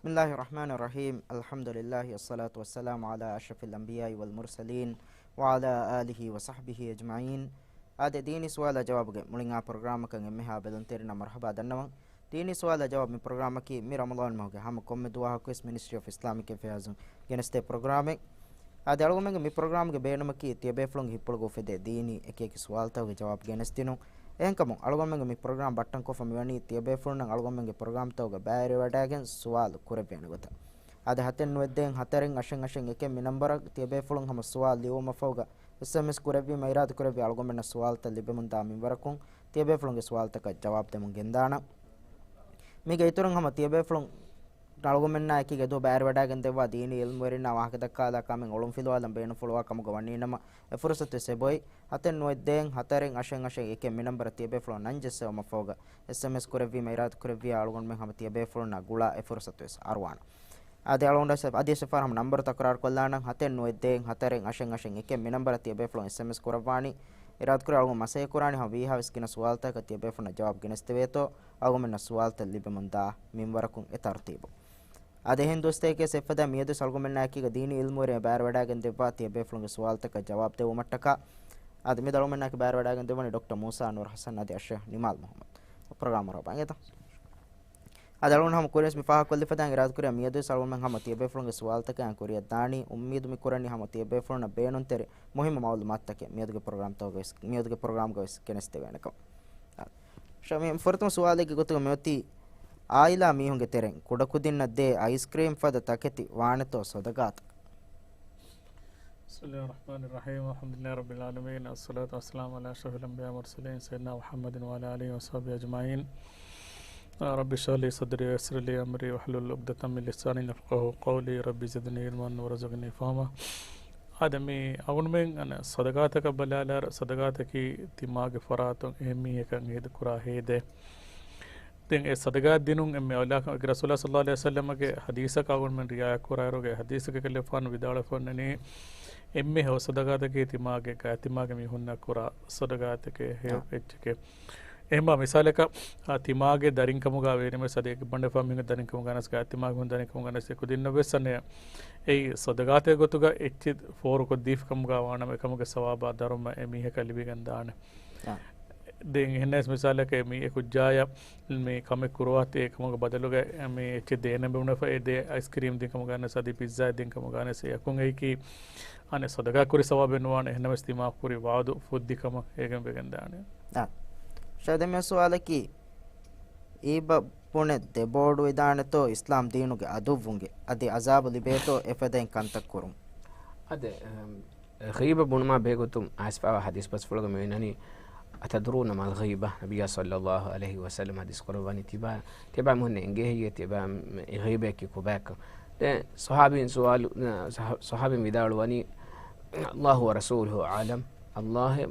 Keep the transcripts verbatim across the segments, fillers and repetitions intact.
بسم الله الرحمن الرحيم. الحمد لله والصلاة والسلام على أشرف الأنبياء والمرسلين وعلى آله وصحبه أجمعين. އާދެ، ދީނީ ސުވާލާ ޖަވާބުގެ މުޅިން އާ ޕްރޮގްރާމަކަށް އެންމެހާ ބެލުންތެރިންނަށް މަރުޙަބާ ދަންނަވަން. ދީނީ ސުވާލާ ޖަވާބު މި ޕްރޮގްރާމަކީ މި ރަމަޟާން މަހުގެ ހަމަ ކޮންމެ ދުވަހަކުވެސް މިނިސްޓްރީ އޮފް އިސްލާމިކް އެފެއާޒުން ގެނެސްދޭ ޕްރޮގްރާމެއް. އާދެ، އަޅުގަނޑުމެންގެ މި ޕްރޮގްރާމްގެ ބޭނުމަކީ ތިޔަބޭފުޅުންގެ ހިތްޕުޅުގަ އުފެދޭ ދީނީ އެކިއެކި ސުވާލުތަކުގެ ޖަވާބު ގެނެސްދިނުން. އެހެންކަމުން، އަޅުގަނޑުމެންގެ މި ޕްރޮގްރާމް ބައްޓަންކޮށްފަ މިވަނީ ތިޔަބޭފުޅުންނަށް އަޅުގަނޑުމެންގެ ޕްރޮގްރާމްތަކުގަ ބައިވެރިވަޑައިގެން ސުވާލު ކުރެއްވޭނެ ގޮތަށް. އާދެ، ހަތެއް ނުވައެއް ދޭއް ހަތަރެއް އަށެއް އަށެއް އެކެއް މި ނަންބަރަށް ތިޔަބޭފުޅުން ހަމަ ސުވާލު ލިޔުމަށްފަހުގަ އެސްއެމްއެސް ކުރެއްވީމަ އިރާދަކުރެއްވި އަޅުގަނޑުމެންނަށް ސުވާލުތައް ލިބެމުންދާ މިންވަރަކުން ތިޔަބޭފުޅުންގެ ސުވާލުތަކަށް ޖަވާބު ދެމުން ގެންދާނަން. މީގެ އިތުރުން ހަމަ ތިޔަބޭފުޅުން އަޅުގަނޑުމެންނާ އެކީގަ ދުވަހު ބައިވެރިވަޑައިގެން ދެއްވާ ދީނީ އިލްމުވެރިންނާ ވާހަކަދައްކާލާ ކަމެއް އޮޅުންފިލުވާލަން ބޭނުންފުޅުވާ ކަމުގަ ވަނީނަމަ، އެ ފުރުސަތުވެސް އެބޮތް. ހަތެއް ނުވައެއް ދޭއް ހަތަރެއް އަށެއް އަށެއް އެކެއް މި ނަންބަރަށް ތިޔަބޭފުޅުން ނަން ޖެއްސެވުމަށްފަހުގަ އެސްއެމްއެސް ކުރެއްވީމަ އިރާދަކުރެއްވިޔާ އަޅުގަނޑުމެން ހަމަ ތިޔަބޭފުޅުންނާ ގުޅާ އެ ފުރުސަތުވެސް އަރުވާނަން. އާދެ، އަޅުގަނޑު އަދިވެސް އެއްފަހަރު ހަމަ ނަންބަރު ތަކުރާރު ކޮށްލާނަން، ހަތެއް ނުވައެއް ދޭއް ހަތަރެއް އަށެއް އަށެއް އެކެއް މި ނަންބަރަށް ތިޔަބޭފުޅުން އެސްއެމްއެސް ކުރައްވާނީ. އިރާދަކުރޭ އަޅުގަނޑު މަސައްކަތް ކުރާނީ ހަމަ ވީހާވެސް ގިނަ ސުވާލުތަކަކަށް ތިޔަބޭފުޅުންނަށް ޖަވާބު ގެނެސްދެވޭތޯ، އަޅުގަނޑުމެންނަށް ސުވާލުތައް ލިބެމުންދާ މިންވަރަކުން އެ ތަރުތީބު. އާދެ، އެހެން ދުވަސްތަކެކޭ އެފަދަ މިއަދުވެސް އަޅުގަނޑުމެންނާ އެކީގަ ދީނީ އިލްމުވެރިން ބައިވެރިވަޑައިގެން ދެއްވާ ތިޔަބޭފުޅުންގެ ސުވާލުތަކަށް ޖަވާބު ދެއްވުމަށްޓަކާ. އާދެ، މިއަދު އަޅުގަނޑުމެންނާއެކީ ބައިވެރިވަޑައިގެން ދެއްވަނީ ޑޮކްޓަރ މޫސާ އަންވަރު ޙަސަން އަދި އަޝްރަފް ނިމާލް މުޙައްމަދު. ޕްރޮގްރާމަށް ރައްވާ އިނގޭތަ؟ އަދި އަޅުގަނޑު ހަމަ ކުރިންވެސް މި ފާހަގަކޮށްލިފަދައިން އިރާދަކުރިޔާ މިއަދުވެސް އަޅުގަނޑުމެން ހަމަ ތިޔަބޭފުޅުންގެ ސުވާލުތަކަށް ކުރިއަށް ދާނީ. އުއްމީދު މި ކުރަނީ ހަމަ ތިޔަބޭފުޅުންނަށް ބޭނުންތެރި މުހިއްމު މައުލޫމާތުތަކެއް މިއަދުގެ ޕްރޮގްރާމްތަކުގައި ވެސް، މިއަދުގެ ޕްރޮގްރާމްގައި ވެސް ގެނެސްދެވޭނެކަމަށް. ޝަމީމް، ފުރަތަމަ ސުވާލެއްގެ ގޮތުގަ މިއޮތީ، އާއިލާ މީހުންގެ ތެރެއިން ކުޑަކުދިންނަށް ދޭ އައިސްކްރީމް ފަދަ ތަކެތި ވާނެތޯ ޞަދަގާތައް؟ بسم الله الرحمن الرحيم. الحمد لله رب العالمين. الصلاة والسلام على أشرف الأنبياء والمرسلين سيدنا محمد وعلى آله وصحبه أجمعين. رب اشرح لي صدري ويسر لي أمري واحلل عقدة من لساني يفقهوا قولي. رب زدني علما وارزقني فهما. އާދެ، މި އަޅުގަނޑުމެން އަނެއް ޞަދަގާތަކަށް ބަލާލާއިރު، ޞަދަގާތަކީ ތިމާގެ ފަރާތުން އެހެން މީހަކަށް އެހިދު ކުރާ ހޭދައެއް. ދެން އެ ޞަދަގާތް ދިނުން އެންމެ އައުލާކަން އެކީ ރަސޫލާ ޞައްލައްލާހު ޢަލައިހި ވަސައްލަމަގެ ޙަދީޘަކަށް އަޅުގަނޑުމެން ރިޢާޔަތް ކުރާއިރުގެ ޙަދީޘެއްގެ ކަލޭފާނު ވިދާޅުވެފަ އޮންނަނީ، އެންމެ ހެޔޮ ޞަދަގާތަކީ ތިމާގެ ގާތްތިމާގެ މީހުންނަށް ކުރާ ޞަދަގާތެކޭ ހެޔޮ އާ. އެއްޗެކޭ. އެހެންމާ މިސާލަކަށް، އާ، ތިމާގެ ދަރިންކަމުގަ ވޭނެމެ ސަދެ ބަނޑެފާ މީހުންގެ ދަރިންކަމުގަ ނަސް ގާތްތިމާގެ މީހުން ދަރިންކަމުގަ ނަސް އެކުދިންނަށް ވެސް އަނެއް އެއީ ޞަދަގާތެއް ގޮތުގަ އެއްޗެއް ފޯރުކޮށްދީފި ކަމުގަ ވާނަމަ އެކަމުގެ ސަވާބާ ދަރުމަ އެ މީހަކަށް ލިބިގެން ދާނެ. އާ. ދެން އެހެންނަސް މިސާލަކަށް މީ އެ ކުއްޖާޔަށް މި ކަމެއް ކުރުވާތީ އެކަމުގެ ބަދަލުގަ މި އެއްޗެއް ދޭނެ ބުނެފަ އެ ދޭ އައިސްކްރީމް ދިން ކަމުގަ ނަސް އަދި ޕިއްޒާ ދިން ކަމުގަ ނަސް އެއަކުން އެއީކީ އަނެއް ޞަދަގާ ކުރި ސަވާބެއް ނުވާނެ، އެހެންނަމަވެސް ތިމާ ކުރި ވަޢުދު ފުއްދި ކަމަށް އޭގެން ވެގެން ދާނެ. އާ. ޝައިދަ މި ސުވާލަކީ، އީބަ ބުނެ ދެބޯޑުވެދާނެތޯ އިސްލާމް ދީނުގެ އަދުއްވުންގެ އަދި ޢަޒާބު ލިބޭތޯ އެފަދައިން ކަންތައް ކުރުން؟ އަދެ، އަމް، ޣީބަ ބުނުމާ ބެހޭގޮތުން އައިސްފާވާ ޙަދީޘް ބަސްފުޅުގަ މިވެނަނީ، أتدرون ما الغيبة؟ ނަބިއްޔާ ޞައްލައްލާހު ޢަލައިހި ވަސައްލަމް ޙަދީޘް ކުރައްވަނީ ތިބާ، ތިބާ މީހުންނަށް އެނގޭ ހެއްޔޭ ތިބާ މި ޣީބައަކީ ކޮބާކަން؟ ދެން ޞަޙާބީން ސުވާލު، ޞަޙ-، ޞަޙާބީން ވިދާޅުވަނީ، الله ورسوله أعلم، ﷲ އޭ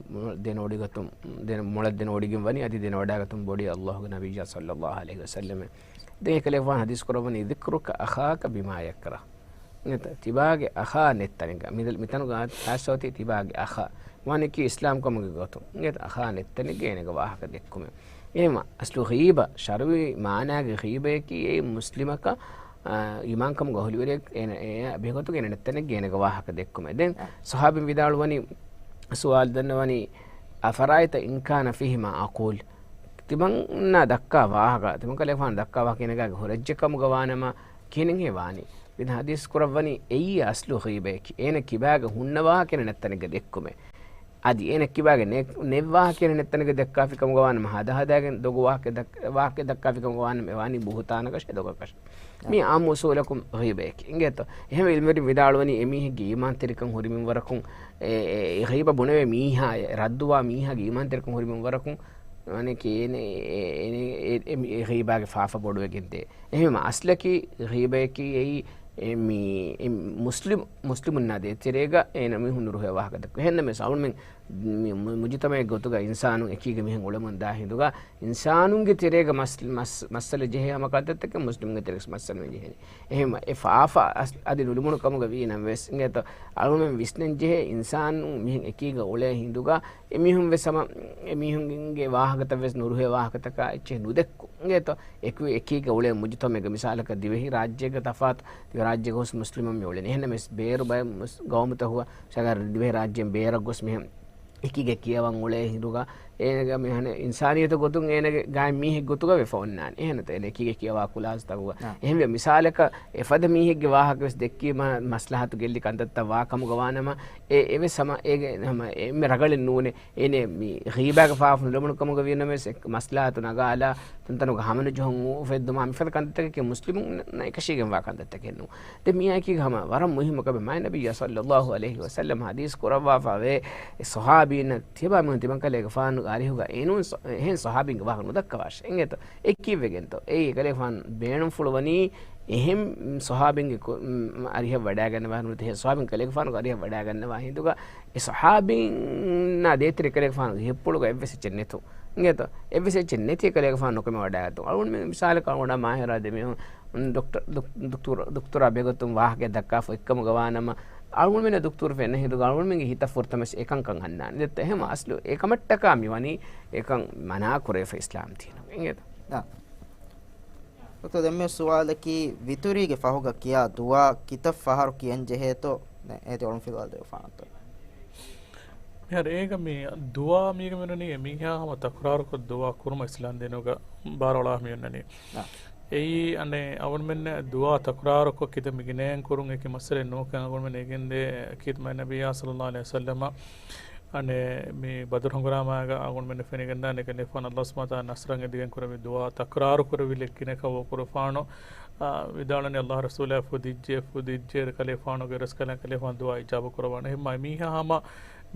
ދެނެވޮޑިގަތުން، ދެނެ-، މޮޅަށް ދެނެވޮޑިގެން ވަނީ، އަދި ދެނެވަޑައިގަތުން ބޮޑީ ﷲ ގެ ނަބިއްޔާ ޞައްލައްލާހު ޢަލައިހި ވަސައްލަމް. ދެން އެކަލޭގެފާނު ޙަދީޘް ކުރައްވަނީ، ذكرك أخاك بما يكره. ތިބާގެ އަޚާ ނެތް ތަނެއްގަ، މި-، މިތަނުގަ ޚާއްޞަ އޮތީ ތިބާގެ އަޚާ. ވާނެކީ އިސްލާމްކަމުގެ ގޮތުން. ތިބާގެ އަޚާ ނެތް ތަނެއްގަ އޭނަގެ ވާހަކަ ދެއްކުމެއް. އެހެންވީމަ، އަޞްލު ޣީބަ، ޝަރުޢީ މާނާގެ ޣީބައަކީ އެއީ މުސްލިމަކަށް، އާ، އީމާންކަމުގަ ހުރިވެރިޔަކު އޭނަ، އޭނަ ބެހޭގޮތުގަ އޭނަ ނެތް ތަނެއްގަ އޭނަގެ ވާހަކަ ދެއްކުމެއް. ދެން ޞަޙާބީން ވިދާޅުވަނީ، ސުވާލު ދަންނަވަނީ، أفرأيت إن كان فيه ما أقول؟ ތިމަންނަށް ދައްކާ ވާހަކަ، ތިމަން ކަލޭފާނަށް ދައްކާ ވާހަކަ އޭނަގެ ހުރެއްޖެ ކަމުގަ ވާނަމަ، ކިހިނެއްހޭ ވާނީ؟ މި ޙަދީޘް ކުރައްވަނީ އެއީ އަޞްލު ޣީބައަކީ. އޭނަ ކިބާގަ ހުންނަ ވާހަކަ އޭނަ ނެތް ތަނެއްގަ ދެއްކުމެއް. އަދި އޭނަ ކިބާގަ ނެ-، ނެތް ވާހަކަ އޭނަ ނެތް ތަނެއްގަ ދައްކާފި ކަމުގަ ވާނަމަ، ހަދާ ހަދާގެން ދޮގު ވާހަކަ ދައް-، ވާހަކަ ދައްކާފި ކަމުގަ ވާނަމަ، އެ ވާނީ ބުހުތާނަކަށެއް ދޮގަކަށެއް. މީ އާއްމު އުޞޫލަކުން ޣީބައަކީ. އިނގޭތޯ؟ އެހެންވެ ޢިލްމުވެރިން ވިދާޅުވަނީ އެމީހެއްގެ އީމާންތެރިކަން ހުރި މިންވަރަކުން، އެ، އެ، އެ ޣީބަ ބުނެވޭ މީހާ، އެ ރައްދުވާ މީހާގެ އީމާންތެރިކަން ހުރި މިންވަރަކުން، އަނެކޭ އޭނަ، އެ، އެ، އެ، އެ، އެ، އެ ޣީބާގެ ފާފަ ބޮޑުވެގެން ދޭ. އެހެންވީމަ އަސްލަކީ ޣީބައަކީ އެއީ، އެ މި-، އެ މުސްލިމް، މުސްލިމުންނާ ދޭތެރޭގަ އޭނަ މީހުން ނުރުހޭ ވާހަކަ ދައްކަ. އެހެންނަމަވެސް އަޅުމެން މި-، މު-، މުޖުތަމައެއް ގޮތުގަ އިންސާނުން އެކީގެ މީހުން އުޅެމުން ދާ ހިނދުގަ، އިންސާނުންގެ ތެރޭގަ މަސް-، މަސް-، މައްސަލަ ޖެހޭ ހަމަ ކަންތައްތަކެއް މުސްލިމުންގެ ތެރޭގަ މައްސަލަ ނުޖެހޭނެ. އެހެން އެ ފާފަ އަސް-، އަދި ނުލިބުނު ކަމުގަ ވީ ނަމަވެސް، އިނގޭތޯ، އަޅުމެން ވިސްނަން ޖެހޭ އިންސާނުން މިހެން އެކީގަ އުޅޭ ހިނދުގަ، އެމީހުން ވެސް ހަމަ، އެމީހުންގެ ވާހަކަތައް ވެސް ނުރުހޭ ވާހަކަތަކާ އެއްޗެއް ނުދެއްކު. އިނގޭތޯ، އެކު-، އެކީގަ އުޅޭ މުޖުތަމައެއްގަ މިސާލަކަށް ދިވެހި ރާއްޖޭގަ ތަފާތު، ދިވެހި ރާއްޖޭގަ ހުސް މުސްލިމުން މި އުޅެނީ. އެހެންނަމަވެސް ބޭރު ބައެއް މުސް-، ގައުމުތައް ހުވަ، މިސާލަކަށް ދިވެހި ރާއްޖޭން ބޭރަށް ގޮސް މިހެން އެކީގަ ކިޔަވަން އުޅޭ ހިނދުގަ، އޭނަގެ މިހަނެ އިންސާނިއްޔަތު ގޮތުން އޭނަގެ ގާތް މީހެއް ގޮތުގަ ވެފަ އޮންނާނެ. އެހެންތޯ އޭނަ އެކީގަ ކިޔަވާ ކުލާސްތަކުގަ. އާ. އެހެންވެ މިސާލަކަށް އެފަދަ މީހެއްގެ ވާހަކަ ވެސް ދެއްކީމަ މަސްލަހަތު ގެއްލި ކަންތައްތައް ވާ ކަމުގަ ވާނަމަ، އެ އެވެސް ހަމަ އޭގެ ހަމަ އެންމެ ރަގަޅެއް ނޫނޭ. އޭނެ މި ޣީބާގެ ފާފަ ނުލެވުނު ކަމުގަ ވީ ނަމަވެސް، އެ މަސްލަހަތު ނަގާލާ، ތަންތަނުގަ ހަމަނުޖެހުން އުފެއްދުމާ މިފަދަ ކަންތައްތަކަކީ މުސްލިމުންނަށް އެކަށީގެންވާ ކަންތައްތަކެއް ނޫން. ދެން މިއާއެކީގަ ހަމަ ވަރަށް މުހިއްމު ކަމެއް މާތް ނަބިއްޔާ ޞައްލައްލާހު ޢަލައިހި ވަސައްލަމް ޙަދީޘް ކުރައްވާފަ ވޭ، އެ ޞަޙާބީންނަށް ތިޔަބާ މީހުން ތިމަންކަލޭގެފާނުގެ އަރިހުގަ އޭނޫން ޞަ-، އެހެން ޞަޙާބީންގެ ވާހަކަ ނުދައްކަވާށޭ. އިނގޭތޯ؟ އެ ކީއްވެގެންތޯ؟ އެއީ ކަލޭގެފާނު ބޭނުންފުޅު ވަނީ އެހެން ޞަޙާބީންގެ ކު-، މް، އަރިހަށް ވަޑައިގަންނަވާ ނުވަތަ އެހެން ޞަޙާބީން ކަލޭގެފާނުގެ އަރިހަށް ވަޑައިގަންނަވާ ހިނދުގަ އެ ޞަޙާބީންނާ ދޭތެރޭ ކަލޭގެފާނުގެ ހިތްޕުޅުގަ އެއްވެސް އެއްޗެއް ނެތު. އިނގޭތޯ؟ އެއްވެސް އެއްޗެއް ނެތި ކަލޭގެފާނު ނުކުމެ ވަޑައިގަތުން. އަޅުގަނޑުމެން މިސާލަކަށް އަޅުގަނޑާ މާހިރާ ދެމީހުން ޑޮކްޓަ-، ދޮކް-، ދޮކްތުރ-، ދޮކްތުރާ ބެގޮތުން ވާހަކައެއް ދައްކާފަ އެއްކަމުގަ ވާނަމަ، އަޅުގަނޑުމެންނަށް ދޮކްތުރު ފެންނަ ހިނދުގަ އަޅުގަނޑުމެންގެ ހިތަށް ފުރަތަމަސް އެކަންކަން އަންނާނެ. ދެއްތަ އެހެން އަސްލު އެކަމަށްޓަކާ މިވަނީ އެކަން މަނާ ކުރެވިފަ އިސްލާމް ދީނުގަ. އިނގޭތޯ؟ އާ. ދޮކްޓަރ، ދެންމެ ސުވާލަކީ، ވިތުރީގެ ފަހުގަ ކިޔާ ދުޢާ ކިތައް ފަހަރު ކިޔަން ޖެހޭތޯ؟ އޭތި އޮޅުން ފިލާ ދެވިފާނަތޯ؟ މިހާރު އޭގަ މި ދުޢާ މީގަ މިއޮންނަނީ އެ މީހާ ހަމަ ތަކުރާރުކޮށް ދުޢާ ކުރުމަށް އިސްލާމް ދީނުގަ ބާރުއަޅާ މިއޮންނަނީ. އާ. އެއީ އަނެއް އަވަންމެންނަށް ދުޢާ ތަކުރާރުކޮށް ކިތައް މި ގިނައިން ކުރުން އެކި މައްސަލައެއް ނޫންކަން އަޅުގަނޑުމެން އެނގެންދޭ ކީރިތި މާތް ނަބިއްޔާ ޞައްލައްލާހު ޢަލައިހި ވަސައްލަމަ އަނެއް މި ބަދުރު ހަނގުރާމާގަ އަޅުގަނޑުމެންނަށް ފެނިގެންދާނެ ކަލޭގެފާނު ﷲ ސުބްޙާނަހޫ ވަތަޢާލާ ނަޞްރަށް އެދިގެން ކުރެއްވި ދުޢާ ތަކުރާރު ކުރެއްވި ލެއްގިނަކަށް ވޯކުރުފާނު، އާ، ވިދާޅުވަނީ ﷲ ރަސޫލާ ފުދިއްޖެ، ފުދިއްޖެ ކަލޭގެފާނުގެ ރަސްކަލާނގެ ކަލޭގެފާނު ދުޢާ އިޖާބަ ކުރައްވާނެ. އެހެންމަ މީހާ ހަމަ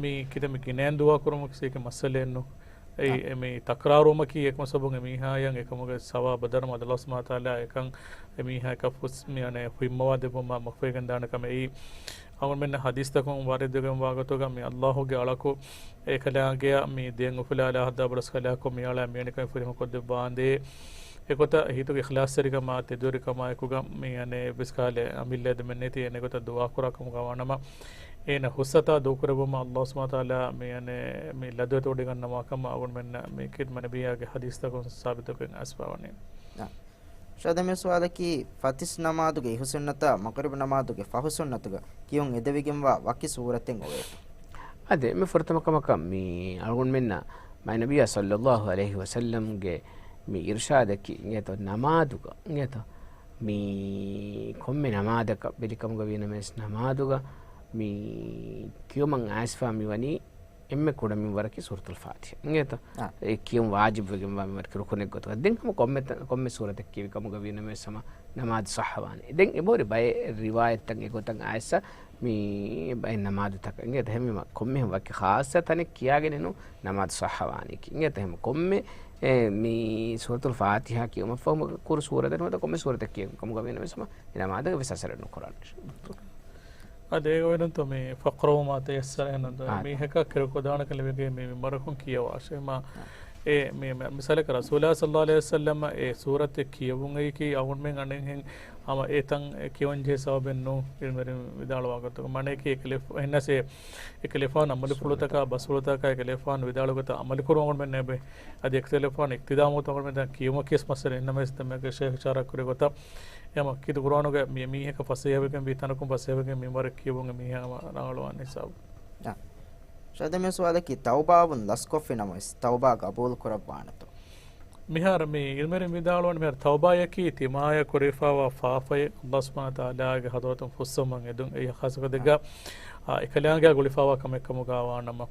މި ކިތައް މި ގިނައިން ދުޢާ ކުރުމަކީ އެކި މައްސަލައެއް ނޫން. އެއީ އާ. އެ މި ތަކްރާރުވުމަކީ އެކަމަ ސަބަބުން އެމީހާޔަށް އެކަމުގެ ސަވާބު ދަރުމަ ﷲ ސުބްޙާނަހޫ ވަތަޢާލާ އެކަން އެމީހާޔަކަށް ފުސް މި އަނެއް ހުއްމަވާ ދެއްވުމަށް މަގުފަހިގެންދާނެ ކަމެއް. އެއީ އަޅުގަނޑުމެންނަށް ޙަދީޘްތަކުން ވާރިދުވެގެންވާ ގޮތުގަ މި ﷲ ގެ އަޅަކު އެކަލާނގެއަށް މި ދެން އުފުލާލާ ހައްދާ ބޮޑު ރަސްކަލާކޮ މި އަޅާ މިވެނިކަން ފުރިހަމަކޮށްދެއްވާނދޭ. އެގޮތަށް ހިތުގެ އިޚްލާޞްތެރިކަމާ ތެދުވެރިކަމާއެކުގަ މި އަނެއް އެއްވެސް ކަހަލަ އަމިއްލަ އެދެމެއް ނެތި އޭނަ އެގޮތަށް ދުޢާކުރާ ކަމުގަ ވާނަމަ، އޭނަ ހުސްއަތާ ދޫކުރެއްވުމަށް ﷲ ސުބްޙާނަހޫ ވަތަޢާލާ މި އަނެއް މި ލަދުވެތި ވޮޑިގަންނަވާ ކަމަށް އަޅުގަނޑުމެންނަށް މި ކީރިތި މާތް ނަބިއްޔާގެ ޙަދީޘްތަކުން ސާބިތުކޮށް އައިސްފަވަނީ. އާ. ޝާދަމޭ ސުވާލަކީ، ފަތިސް ނަމާދުގެ އިހުސުންނަތާ މަޣްރިބު ނަމާދުގެ ފަހުސުންނަތުގަ ކިޔުން އެދެވިގެންވާ ވަކި ސޫރަތެއް އޮވޭތޯ؟ އާދެ، އެންމެ ފުރަތަމަ ކަމަކަށް މި އަޅުގަނޑުމެންނަށް މާތް ނަބިއްޔާ ޞައްލައްލާހު ޢަލައިހި ވަސައްލަމްގެ މި އިރުޝާދަކީ އިނގޭތޯ ނަމާދުގަ އިނގޭތޯ މި ކޮންމެ ނަމާދަކަށް ބެލިކަމުގަ ވީނަމަވެސް ނަމާދުގަ މި ކިޔުމަށް އައިސްފާ މިވަނީ އެންމެ ކުޑަ މިންވަރަކީ ސޫރަތުލް ފާތިޙާ. އިނގޭތަ؟ އާ. އެ ކިޔުން ވާޖިބުވެގެންވާ މިންވަރަކީ ރުކުނެއް ގޮތުގަ. ދެން ހަމަ ކޮންމެ ތަ-، ކޮންމެ ސޫރަތެއް ކިޔެވި ކަމުގަ ވީނަމަވެސް ހަމަ ނަމާދު ޞައްޙަވާނެ. ދެން އެބަހުރި ބައެއް ރިވާޔަތްތައް އެގޮތަށް އައިސްފަ މި ބައެއް ނަމާދުތަކަށް. އިނގޭތަ؟ ހަމަ ކޮންމެ ވަކި ޚާއްޞަ ތަނެއް ކިޔާގެނެއް ނޫން ނަމާދު ޞައްޙަވާނީކީ. އިނގޭތަ؟ ހަމަ ކޮންމެ އެ މި ސޫރަތުލް ފާތިޙާ ކިޔުމަށްފަހު ކުރު ސޫރަތެއް ނުވަތަ ކޮންމެ ސޫރަތެއް ކިޔެވި ކަމުގަ ވީނަމަވެސް ހަމަ އެ ނަމާދަށް ވެސް އަސަރެއް ނުކުރާނެ. އަދި އޭގަ ވަރަށް މި فاقرؤوا ما تيسر އެހެން އާ. މީހަކަށް ކިރުކޮށްދާނެކަން ލިބިގެން މި މިންވަރަކުން ކިޔަވާށޭ. އާ. އެ މި، މި، މިސާލަކަށް ރަސޫލާ ޞައްލައްލާހު ޢަލައިހި ވަސައްލަމަ އެ ސޫރަތެއް ކިޔެވުން އެއީކީ އަޅުގަނޑުމެން އަނެއްހެން ހަމަ އެތަން އެ ކިޔަވަން ޖެހޭ ސަބަބެއް ނޫން. އިލްމުވެރިން ވިދާޅުވާ ގޮތަކަށް މާނައަކީ އެކަލޭ އެހެންނަސް އެ އެކަލޭގެފާނު އަމަލުފުޅުތަކާ ބަސްފުޅުތަކާ އެކަލޭގެފާނު ވިދާޅުވި ގޮތަށް އަމަލުކުރުން އަޅުގަނޑުމެން ނޭބެ. އަދި އެކަލޭގެފާނު އިޤްތިދާ މަގުތައް އަޅުގަނޑުމެން ދެން ކިޔުމަކީވެސް މައްސަލައެއް. އެހެންނަމަވެސް ދެންމެ ޝޭޚް އިޝާރާތް ކުރި ގޮތަށް އެ ހަމަ ކިތައް ޤުރުއާނުގެ މި މީހަކަށް ފަސޭހަވެގެން ވީ ތަނަކުން ފަސޭހަވެގެން މިންވަރެއް ކިޔެވުން އެ މީހާ ހަމަ ރަނގަޅުވާނެ ހިސާބު. އާ. ޝާދަމޭ ސުވާލަކީ، ތައުބާވުން ލަސްކޮށްފިނަމަވެސް ތައުބާ ގަބޫލު ކުރައްވާނެތޯ؟ މިހާރު މި އިލްމުވެރިން ވިދާޅުވަނީ މިހާރު ތައުބާޔަކީ ތިމާޔަށް ކުރެވިފައިވާ ފާފައެއް ﷲ ސުބްޙާނަހޫ ވަތަޢާލާގެ ޙަޟްރަތުން ފުއްސަވަމުން އެދުން. އެއީ ޚާއްޞަކޮށް ދެއްގަ، އާ، އެކަލާނގެއާ ގުޅިފައިވާ ކަމެއް ކަމުގަ ވާނަމަ.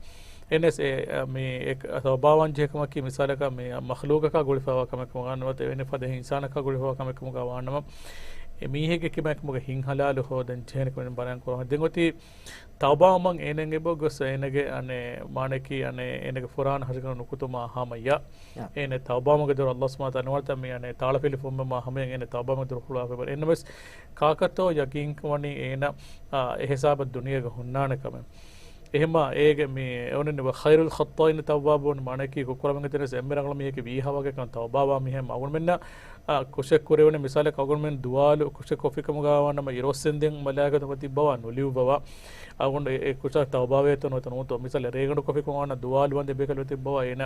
އެހެނަސް އެ، އަ، މި އެ ތައުބާވާން ޖެހޭ ކަމަކީ މިސާލަކަށް މި މަޚްލޫޤަކާ ގުޅިފައިވާ ކަމެއް ކަމުގަ ނުވަތަ އެވެނި ފަދަ އިންސާނަކާ ގުޅިފައިވާ ކަމެއް ކަމުގަ ވާނަމަ. އެ މީހެއްގެ ކިބައިން ކަމުގަ ހިތް ހަލާލު ހޯދަން ޖެހޭނެ ކަމެއް ބަޔާން ކުރަން. ދެން އޮތީ ތައުބާވުމަށް އޭނަގެ އެބަ ގޮސް އޭނަގެ އަނެއް މާނައަކީ އަނެއް އޭނަގެ ފުރާނަ ހަށިގަނޑު ނުކުތުމާ ހަމަޔަށް. އާ. އޭނަ ތައުބާވުމުގެ ދޮރު އައްލާހު ސުބްޙާނަހު ވަތަޢާލާ ނިވަޅަތަ މި އަނެއް ތާޅަފިލި ފުންމަމާ ހަމަޔަށް އޭނަ ތައުބާވުމުގެ ދޮރު ހުޅުވާފައި ވަނީ. އެންނަމަވެސް ކާކަށްތޯ ޔަގީން ވަނީ އޭނަ، އާ، އެހިސާބަށް ދުނިޔޭގަ ހުންނާނެ ކަމެއް. އެހެންމާ އޭގެ މި އެވަނިން ވަ ޚައިރުލް ޚައްޠާއީން ތައްވާބޫން މާނައަކީ ކުށްކުރަމުންގެ ތެރޭސް އެންމެ ރަނގަޅު މީހަކީ ވީހާވަހަކަށް ތައުބާވާ މީހެއް. އަޅުގަނޑުމެންނަށް، އާ، ކުށެއް ކުރެވޭނެ މިސާލަކަށް އަޅުގަނޑުމެން ދުވާލު ކުށެއް ކޮށްފިކަމުގަ ވާނަމަ އިރުއޮއްސެންދެން މަލާއިކަތުން ތިއްބަވާ ނުލިޔުއްވަވާ. އަޅުގަނޑު އެ، އެ ކުށަށް ތައުބާވޭތޯ ނުވޭތޯ ނުވަތަ މިސާލަށް ރޭގަނޑު ކޮށްފިކަމުގަ ވާނަ ދުވާލު ވަންދެން ބޭކަލުން ތިއްބަވާ އޭނަ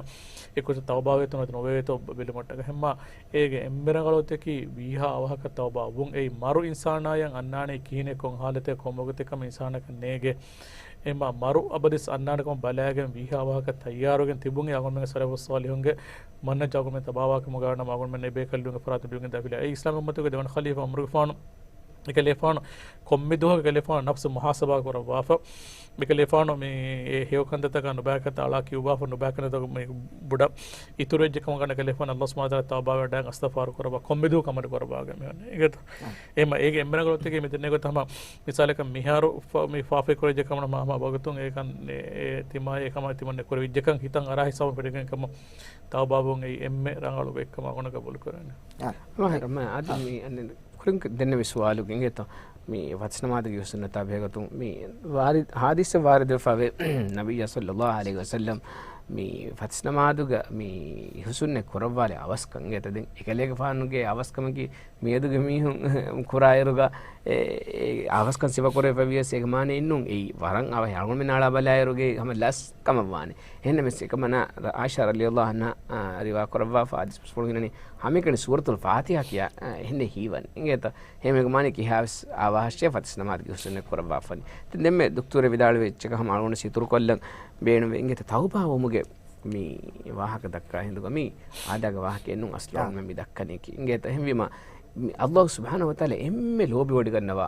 އެ ކުށަށް ތައުބާވޭތޯ ނުވޭތޯ ނުވޭތޯ ބެލުމަށްޓަކަ. އެހެންމާ އޭގެ އެންމެ ރަނގަޅު ގޮތަކީ ވީހާ އަވަހަކަށް ތައުބާ ވުން. އެއީ މަރު އިންސާނާޔަށް އަންނާނީ ކިހިނެއް ކޮން ހާލަތެއް ކޮން ވަގުތެއް ކަމަށް އިންސާނަކަށް ނޭނގޭ. އެހެންމާ މަރު އަބަދުވެސް އަންނާނެ ކަމަށް ބަލާގެން ވީހާ އަވަހަކަށް ތައްޔާރުވެގެން ތިބުން. އެ އަޅުގަނޑުމެންގެ ސަލަފުއް ޞާލިޙުންގެ މަންހަޖް އަޅުގަނޑުމެން ތަބާވާ ކަމުގަ ވާނަމަ އަޅުގަނޑުމެން އެ ބޭކަލުންގެ ފަރާތުން ދުވިގެން ދާފިލާ. އެ އިސްލާމް އުއްމަތުގެ ދެވަނަ ޚަލީފާ ޢުމަރުގެފާނު އެކަލޭފާނު ކޮންމެ ދުވަހަކު އެކަލޭފާނު ނަފްސު މުޙާސަބާ ކުރައްވާފަ. އެކަލޭފާނު މި އެ ހެޔޮ ކަންތައްތަކާ ނުބައި ކަންތައް އަޅާ ކިޔުއްވާފަ، ނުބައި ކަންތައްތަކު މި ބޮޑަށް އިތުރުވެއްޖެ ކަމަށް ގަންނަ އެކަލޭފާނު އައްލާހު ސުބްޙާނަހު ވަތަޢާލާ ތައުބާވެވަޑައިގެން އަސްތަޣްފާރު ކުރައްވާ. ކޮންމެ ދުވަހަކު ޢަމަލު ކުރައްވާގެން މިވަނީ. އެގޮތަށް އެހެންމަ އޭގެ އެންމެ ރަނގަޅު ގޮތަކީ މި ދެންނެވި ގޮތަށް ހަމަ މިސާލަކަށް މިހާރު ފ-، މި ފާފައި ކުރެއްވިއްޖެ ކަމަށް ހަމަ، ހަމަ ވަގުތުން އެކަން އެ، އެ ތިމާއި އެކަމާ ތިމަންނެ ކުރެވިއްޖެކަން ހިތަށް އަރާ ހިސާބުން ފެނިގެން ކަމަށް ތައުބާވުން އެއީ އެންމެ ރަނގަޅު އެއްކަމަށް އަޅުގަނޑު ގަބޫލު ކުރަނީ. އާ. މާ ހަމަ އަދި މި އަންނަ ކުރިން ދެންނެވި ސުވާލުގެ އިނގޭތޯ، މި ފަތިސް ނަމާދުގެ ހުސްނަތާ ބެހޭގޮތުން މި ވާރިދު، ހާދިސަ ވާރިދުވެފަވޭ ނަބިއްޔާ ޞައްލައްލާހު ޢަލައިހި ވަސައްލަމް މި ފަތިސް ނަމާދުގަ މި ހުސްނެއް ކުރައްވާލެ އަވަސްކަން އިނގޭތޯ. ދެން އެކަލޭގެފާނުގެ އަވަސްކަމަކީ މިއަދުގެ މީހުން ކުރާއިރުގަ އެ، އެ އަވަސްކަން ސިފަކުރެވިފައިވިޔަސް އޭގެ މާނައެއްނޫން އެއީ ވަރަށް އަވަހެއް. އަޅުގަނޑުމެން އަޅާ ބަލާއިރުގެ ހަމަ ލަސް ކަމަށް ވާނެ. އެހެންނަމަވެސް އެކަމަނާ ޢާއިޝާ ރަޟިޔައްލާހު ޢަންހާ، އާ، ރިވާ ކުރައްވާފަ ޙަދީޘް ފުޅު ހިނަނީ ހަމައެކަނި ސޫރަތުލް ފާތިޙާ ކިޔާ، އާ، އެހެންނެއް ހީވަނީ. އިނގޭތަ؟ އެހެންވީމަ އޭގެ މާނައަކީ ކިހާވެސް އަވަހަށޭ ފަތިސް ނަމާދުގެ ހުސްނެއް ކުރައްވާފަ ވަނީ. ދެން ދެންމެ ދުކްތޫރެއް ވިދާޅުވި އެއްޗަކަށް ހަމަ އަޅުގަނޑު އިތުރުކޮށްލަން ބޭނުންވޭ. އިނގޭތަ؟ ތައުބާވުމުގެ މި ވާހަކަ ދައްކާ ހިނދުގަ މީ އާދައިގެ ވާހަކައެއް ނޫން އަސްލު އާ. އަޅުގަނޑުމެން މި ދައްކަނީކީ. އިނގޭތަ؟ އެހެންވީމަ މި އައްލާހު ސުބްޙާނަހު ވަތަޢާލާ އެންމެ ލޯބިވޮޑިގަންނަވާ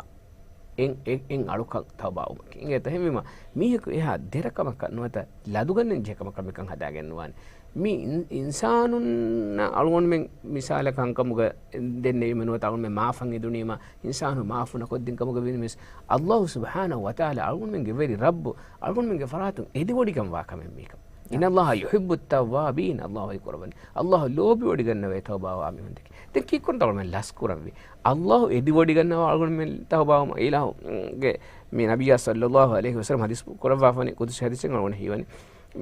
އެއް، އެއް، އެއް އަޅުކަން ތައުބާވުމަކީ. އިނގޭތަ؟ އެހެންވީމަ މީހަކު އެހާ ދެރަ ކަމަކަށް ނުވަތަ ލަދުގަންނަން ޖެހޭ ކަމަކަށް މިކަން ހަދާގެން ނުވާނެ. މި އިން-، އިންސާނުންނަށް އަޅުގަނޑުމެން މިސާލަކަށް ހަންކަމުގަ ދެންނެވީމަ ނުވަތަ އަޅުގަނޑުމެން މާފަށް އެދުނީމަ އިންސާނު މާފު ނުކޮށްދިން ކަމުގަ ވީނަމަވެސް އައްލާހު ސުބްޙާނަހު ވަތަޢާލާ އަޅުގަނޑުމެންގެ ވެރި ރައްބު އަޅުގަނޑުމެންގެ ފަރާތުން އެދިވޮޑިގަންވާ ކަމެއް މީކަން. އިންނަﷲ ޔުޙިއްބުއް ތައްވާބީން، އައްލާހު އެކުރައްވަނީ. އައްލާހު ލޯބިވޮޑިގަންނަވޭ ތައުބާވާ މީހުންދެކެ. ދެން ކީއްކުރަންތަ އަޅުގަނޑުމެން ލަސްކުރަންވީ؟ އައްލާހު އެދިވޮޑިގަންނަވާ އަޅުގަނޑުމެން ތައުބާވުމަށް. އިލާހުގެ މި ނަބިއްޔާ ޞައްލައްލާހު ޢަލައިހި ވަސައްލަމް ޙަދީޘް ކުރައްވާފަނީ، ޤުދުސީ ޙަދީޘެއް އަޅުގަނޑު ހީވަނީ.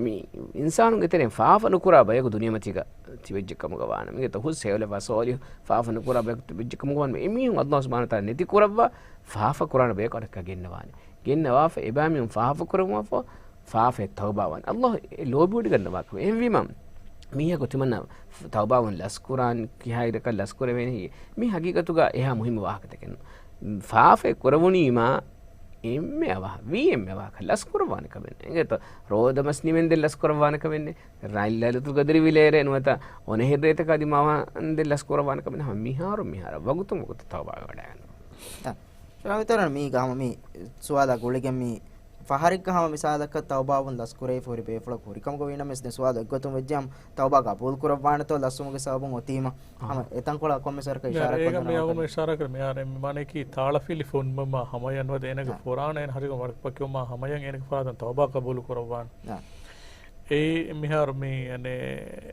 މި އިންސާނުންގެ ތެރެއިން ފާފަ ނުކުރާ ބަޔަކު ދުނިޔެމަތީގަ ތިބެއްޖެ ކަމުގަ ވާނަމަ، އިނގޭތަ؟ ހުސް ހެޔޮލަފާ ޞާލިޙު ފާފަ ނުކުރާ ބަޔަކު ތިބެއްޖެ ކަމުގަ ވާނަމަ، އެމީހުން އައްލާހު ސުބްޙާނަހު ވަތަޢާލާ ނެތި ކުރައްވާ ފާފަ ކުރާނެ ބަޔަކު އަނެއްކާ ގެންނަވާނެ. ގެންނަވާފަ އެބައިމީހުން ފާފަ ކުރައްވާފަ ފާފައަށް ތައުބާވާނެ. އައްލާހު އެ ލޯބިވޮޑިގަންނަވާ ކަމެއް. އެހެންވީމަ މީހަކު ތިމަންނަ ތައުބާވުން ލަސްކުރާން ކިހާއިރަކަށް ލަސްކުރެވޭނެ ހީ، މީ ހަގީގަތުގަ އެހާ މުހިއްމު ވާހަކަތަކެއް ނޫން. ފާފައެއް ކުރެވުނީމާ އެންމެ އަވަހަށް، ވީ އެންމެ އަވަހަކަށް ލަސްކުރައްވާނެ ކަމެއް ނެތް. އިނގޭތަ؟ ރޯދަމަސް ނިމެންދެން ލަސްކުރައްވާނެ ކަމެއް ނެތް. ރަ-، ލައިލަތުލް ޤަދްރި ވިލޭރޭ ނުވަތަ އޮނަހެރި ރޭތަކާ ދިމާވާންދެން ލަސްކުރައްވާނެ ކަމެއް ނެތް. ހަމަ މިހާރު މިހާރަށް ވަގުތުން ވަގުތަށް ތައުބާވެވަޑައިގަންނަވާނެ. އަ، ޝަރާފް ދޮކްޓަރ، މީގަ ހަމަ މި ސުވާލާ ގުޅިގެން މި ފަހަރެއްގަ ހަމަ މިސާލަކަށް ތައުބާވުން ލަސްކުރެވިފަ ހުރި ބޭފުޅަކު ހުރިކަމުގަ ވީނަމަވެސް ދެން ސުވާލު އެއްގޮތުން ވެއްޖެ ހަމަ ތައުބާ ގަބޫލު ކުރައްވާނެތޯ ލަސްވުމުގެ ސަބަބުން އޮތީމަ. އަހަ. ހަމަ އެތަންކޮޅަށް ކޮންމެސް ވަރަކަށް އިޝާރާތް ކޮށްދެން އަޅުގަނޑު އިޝާރާ ކުރޭ. މިހާރު އެ މާނައަކީ ތާޅަފިލި ފުންމަމާ ހަމަޔަށް ނުވަތަ އޭނަގެ އާ. ފުރާނަ އޭނަ ހަށިގަނޑު ވަރަށް ކިޔުމާ ހަމަޔަށް އޭނަގެ ފަރާތުން ތައުބާ ގަބޫލު ކުރައްވާނެ. އާ. އެއީ މިހާރު މި، އަނެ،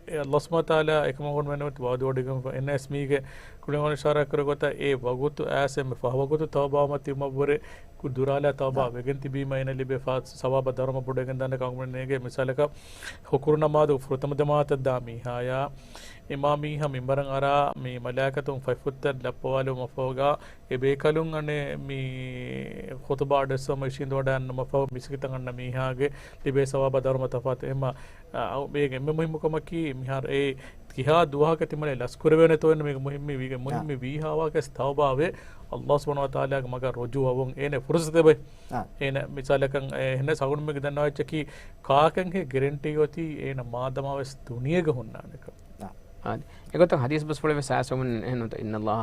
އެ އައްލާހު ސުބްޙާނަހު ވަތަޢާލާ އެކަމަކު އަޅުގަނޑުމެން ވަޢުދު ވޮޑިގެން އެންއެސް މީގެ ކުޅިން އިޝާރާ ކުރި ގޮތަށް އެ ވަގުތު އައިސް އެންމެ ފަހު ވަގުތު ތައުބާވުމަށް ތިބުމަށްވުރެ ދުރާލާ ތައުބާ އާ. ވެގެން ތިބީމަ އޭނަ ލިބޭ ފާ-، ސަވާބާ ދަރުމަ ބޮޑުވެގެން ދާނެ ކަމަކު އަޅުގަނޑުމެން ނޭނގޭ. މިސާލަކަށް ހުކުރު ނަމާދު ފުރަތަމަ ޖަމާޢަތަށް ދާ މީހާޔާ އެމާ މީހާ މިންބަރަށް އަރާ މި މަލާއިކަތުން ފަތްފުށްތައް ލައްޕަވާލުމަށްފަހުގަ އެ ބޭކަލުން އަނެއް މި ޚުތުބާ އަޑުއެއްސަވަމަ އިށީނދެވަޑައިގަންނަމަށްފަހު މިސްކިތަށް އަންނަ މީހާގެ ލިބޭ ސަވާބާ ދަރުމަ ތަފާތު. އެހެންމަ، އަ، އަ، މީގެ އެންމެ މުހިއްމު ކަމަކީ މިހާރު އެ ކިހާ ދުވަހަކަށް ތިމަންނަ ލަސްކުރެވޭނެތޯ އެންމެ މުހިއްމު ވީ-، މުހިއްމު އާ. ވީހާވާކަސް ތައުބާވެ، އައްލާހު ސުބްޙާނަހު ވަތަޢާލާގެ މަގަށް ރުޖޫޢަވުން އޭނަ ފުރުޞަތެއް ބައި. އާ. އޭނަ މިސާލަކަށް އެ ހެންނަސް އަޅުގަނޑުމެންގެ ދަންނަވާ އެއްޗަކީ ކާކަންހޭ ގެރެންޓީ އޮތީ އޭނަ މާދަމާވެސް ދުނިޔޭގަ ހުންނާނެކަން. އާ. އާދެ. އެގޮތަށް ޙަދީޘް ބަސްފުޅެވެސް އާސަމުން އެހެން ނުތަ، "إن الله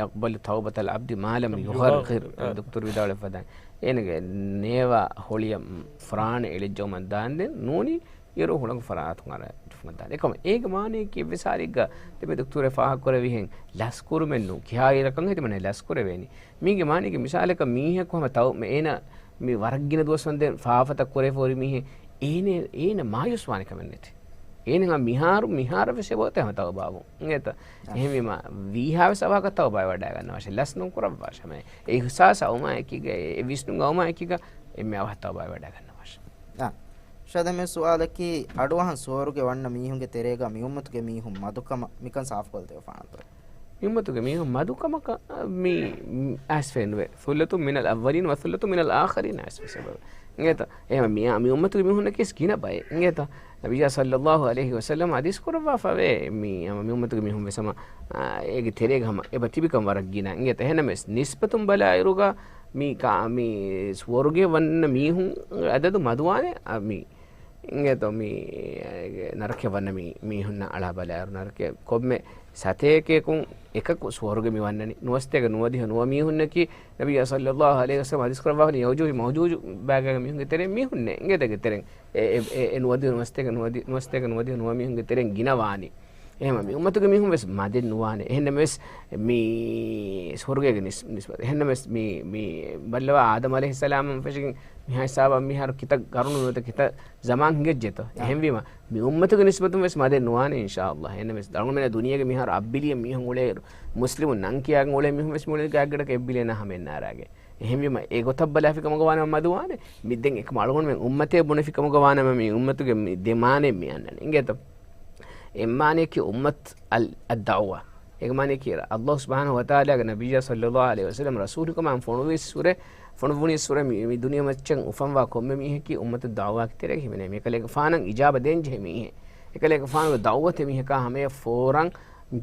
يقبل توبة العبد ما لم يغرغر." ދުކްތުރު ވިދާޅުވެފަދަ. އޭނަގެ ނޭވާ ހޮޅިއަށް ފުރާނަ އެޅިއްޖައުމަށް ދާންދެން ނޫނީ އިރު ހުޅަނގު ފަރާތުން އަރަ ދުފުމަށް ދާނެ. އެކަމަ އޭގެ މާނައަކީ އެއްވެސް ހާލެއްގަ ދެމެ ދޮކްތުރެ ފާހަގަކުރެވިހެން ލަސްކުރުމެއް ނޫން. ކިހާ އިރަކަށް ހެދިމަނެ ލަސްކުރެވޭނީ. މީގެ މާނައަކީ މިސާލަކަށް މީހަކު ހަމަ ތައު-، އޭނަ މި ވަރަށް ގިނަ ދުވަސް ވަންދެން ފާފަތައް ކުރެފަ ހުރި މީހެއް އޭނަ، އޭނަ މާޔޫސް ވާނެ ކަމެއް ނެތި. އޭނަ މިހާރު، މިހާރަށް ވެސް އެބައޮތޭ ހަމަ ތައުބާވުން. އިނގޭތަ؟ އާ. އެހެންވީމަ، ވީހާވެސް އަވަހަކަށް ތައުބާވެވަޑައިގަންނަވާށެ. ލަސް ނުކުރައްވާށެ. ހަމަ އެ އިޙްސާސް އައުމާއެކީގަ، އެ، އެ ވިސްނުން އައުމާއެކީގަ، އެންމެ އަވަހަށް ތައުބާވެވަޑައިގަންނަވާށެ. އާ. ޝަދަމެ ސުވާލަކީ، އަޑުއަހަން ސުވަރުގެ ވަންނަ މީހުންގެ ތެރޭގަ މި އުއްމަތުގެ މީހުން މަދުކަމަށް މިކަން ސާފުކޮށްދެވިފާނަންތޯ؟ މި އުއްމަތުގެ މީހުން މަދުކަމަކަށް މި އައިސްފައެއް ނުވޭ. ސުއްލަތު މިނަލް އައްވަލީން ވަ ސުއްލަތު މިނަލް އާޚަރީން އައިސްފަ ސަބަބު. އިނގޭތަ؟ އެހެން މި، މި އުއްމަތުގެ މީހުންނަކީ ގިނަ ބައެއް. އިނގޭތަ؟ ނަބިއްޔާ ޞައްލައްލާހު ޢަލައިހި ވަސައްލަމަ ޙަދީޘް ކުރައްވާފަވޭ. މި، މި އުއްމަތުގެ މީހުން ވެސް ހަމަ، އާ، އޭގެ ތެރޭގަ ހަމަ އެބަ ތިބިކަން ވަރަށް ގިނަ. އިނގޭތަ؟ އެހެންނަމަވެސް ނިސްބަތުން ބަލާއިރުގަ މި ކާ-، މި ސުވަރުގެ ވަންނަ މީހުން އަދަދު މަދުވާނެ، އަ، މި އިނގޭތޯ މި ނަރަކަޔަށް ވަންނަ މި މީހުންނަށް އަޅާ ބަލާއިރު، ނަރަކަޔަށް ކޮންމެ ސަތޭކަޔަކުން އެކަކު ސުވަރުގެ މި ވަންނަނީ. ނުވަސަތޭކަ ނުވަދިހަ ނުވަ މީހުންނަކީ ނަބިއްޔާ ޞައްލައްލާހު ޢަލައިހި ވަސައްލަމަ ޙަދީޘް ކުރައްވާފަ ޔައުޖޫޖު މައުޖޫޖު ބާގާގެ މީހުންގެ ތެރެއިން މީހުންނޭ. އިނގޭތަ އޭގެ ތެރެއިން އެ، އެ، އެ، އެ ނުވަދިހަ ނުވަސަތޭކަ ނުވަދި، ނުވަސަތޭކަ ނުވަދިހަ ނުވަ މީހުންގެ ތެރެއިން ގިނަ ވާނީ. އެހެންވީމަ މި އުއްމަތުގެ މީހުން ވެސް މަދެއް ނުވާނެ. އެހެންނަމަވެސް މި ސުވަރުގޭގެ ނިސް-، ނިސްބަތް. އެހެންނަމަވެސް މި، މި ބައްލަވާ އާދަމް ޢަލައިހިއްސަލާމަށް ފެށިގެން މިހާ ހިސާބަށް މިހާރު ކިތައް ގަރުނު ނުވަތަ ކިތައް ޒަމާން ހިނގައްޖެތޯ. އާ. އެހެންވީމަ، މި އުއްމަތުގެ ނިސްބަތުން ވެސް މަދެއް ނުވާނެ އިންޝާﷲ. އެހެންނަމަވެސް ދަޅުމެން ދުނިޔޭގެ މިހާރު އަށް ބިލިއަން މީހުން އުޅޭއިރު، މުސްލިމުން ނަން ކިޔާގެން އުޅޭ މީހުން ވެސް މިއުޅެނީ ގާތްގަނޑަކަށް އެއް ބިލިއަނާ ހަމައެއް ނާރާގެ. އެހެންވީމަ، އެ ގޮތަށް ބަލާފި ކަމުގަ ވާނަމަ މަދުވާނެ. މި ދެން އެކަމަ އަޅުގަނޑުމެން އުއްމަތޭ ބުނެފި ކަމުގަ ވާނަމަ މި އުއްމަތުގެ މި ދެ މާނައެއް މި އަންނަނީ. އިނގޭތޯ؟ އެއްމާނައަކީ އުއްމަތް އަލް، އައްދަޢުވާ. އޭގެ މާނައަކީ ﷲ ސުބްޙާނަހޫ ވަތަޢާލާގެ ނަބިއްޔާ ޞައްލައްލާހު ޢަލައިހި ވަސައްލަމަ ރަސޫލުކަމަށް ފޮނުވި ސުރެ، ފޮނުވުނީ ސުރެ މި، މި ދުނިޔެމައްޗަށް އުފަންވާ ކޮންމެ މީހަކީ އުއްމަތު ދަޢުވާގެ ތެރޭގަ ހިމެނޭ. އެކަލޭގެފާނަށް އިޖާބަ ދޭން ޖެހޭ މީހެއް. އެކަލޭގެފާނުގެ ދަޢުވަތެއް މީހަކާ ހަމަޔަށް ފޯރަން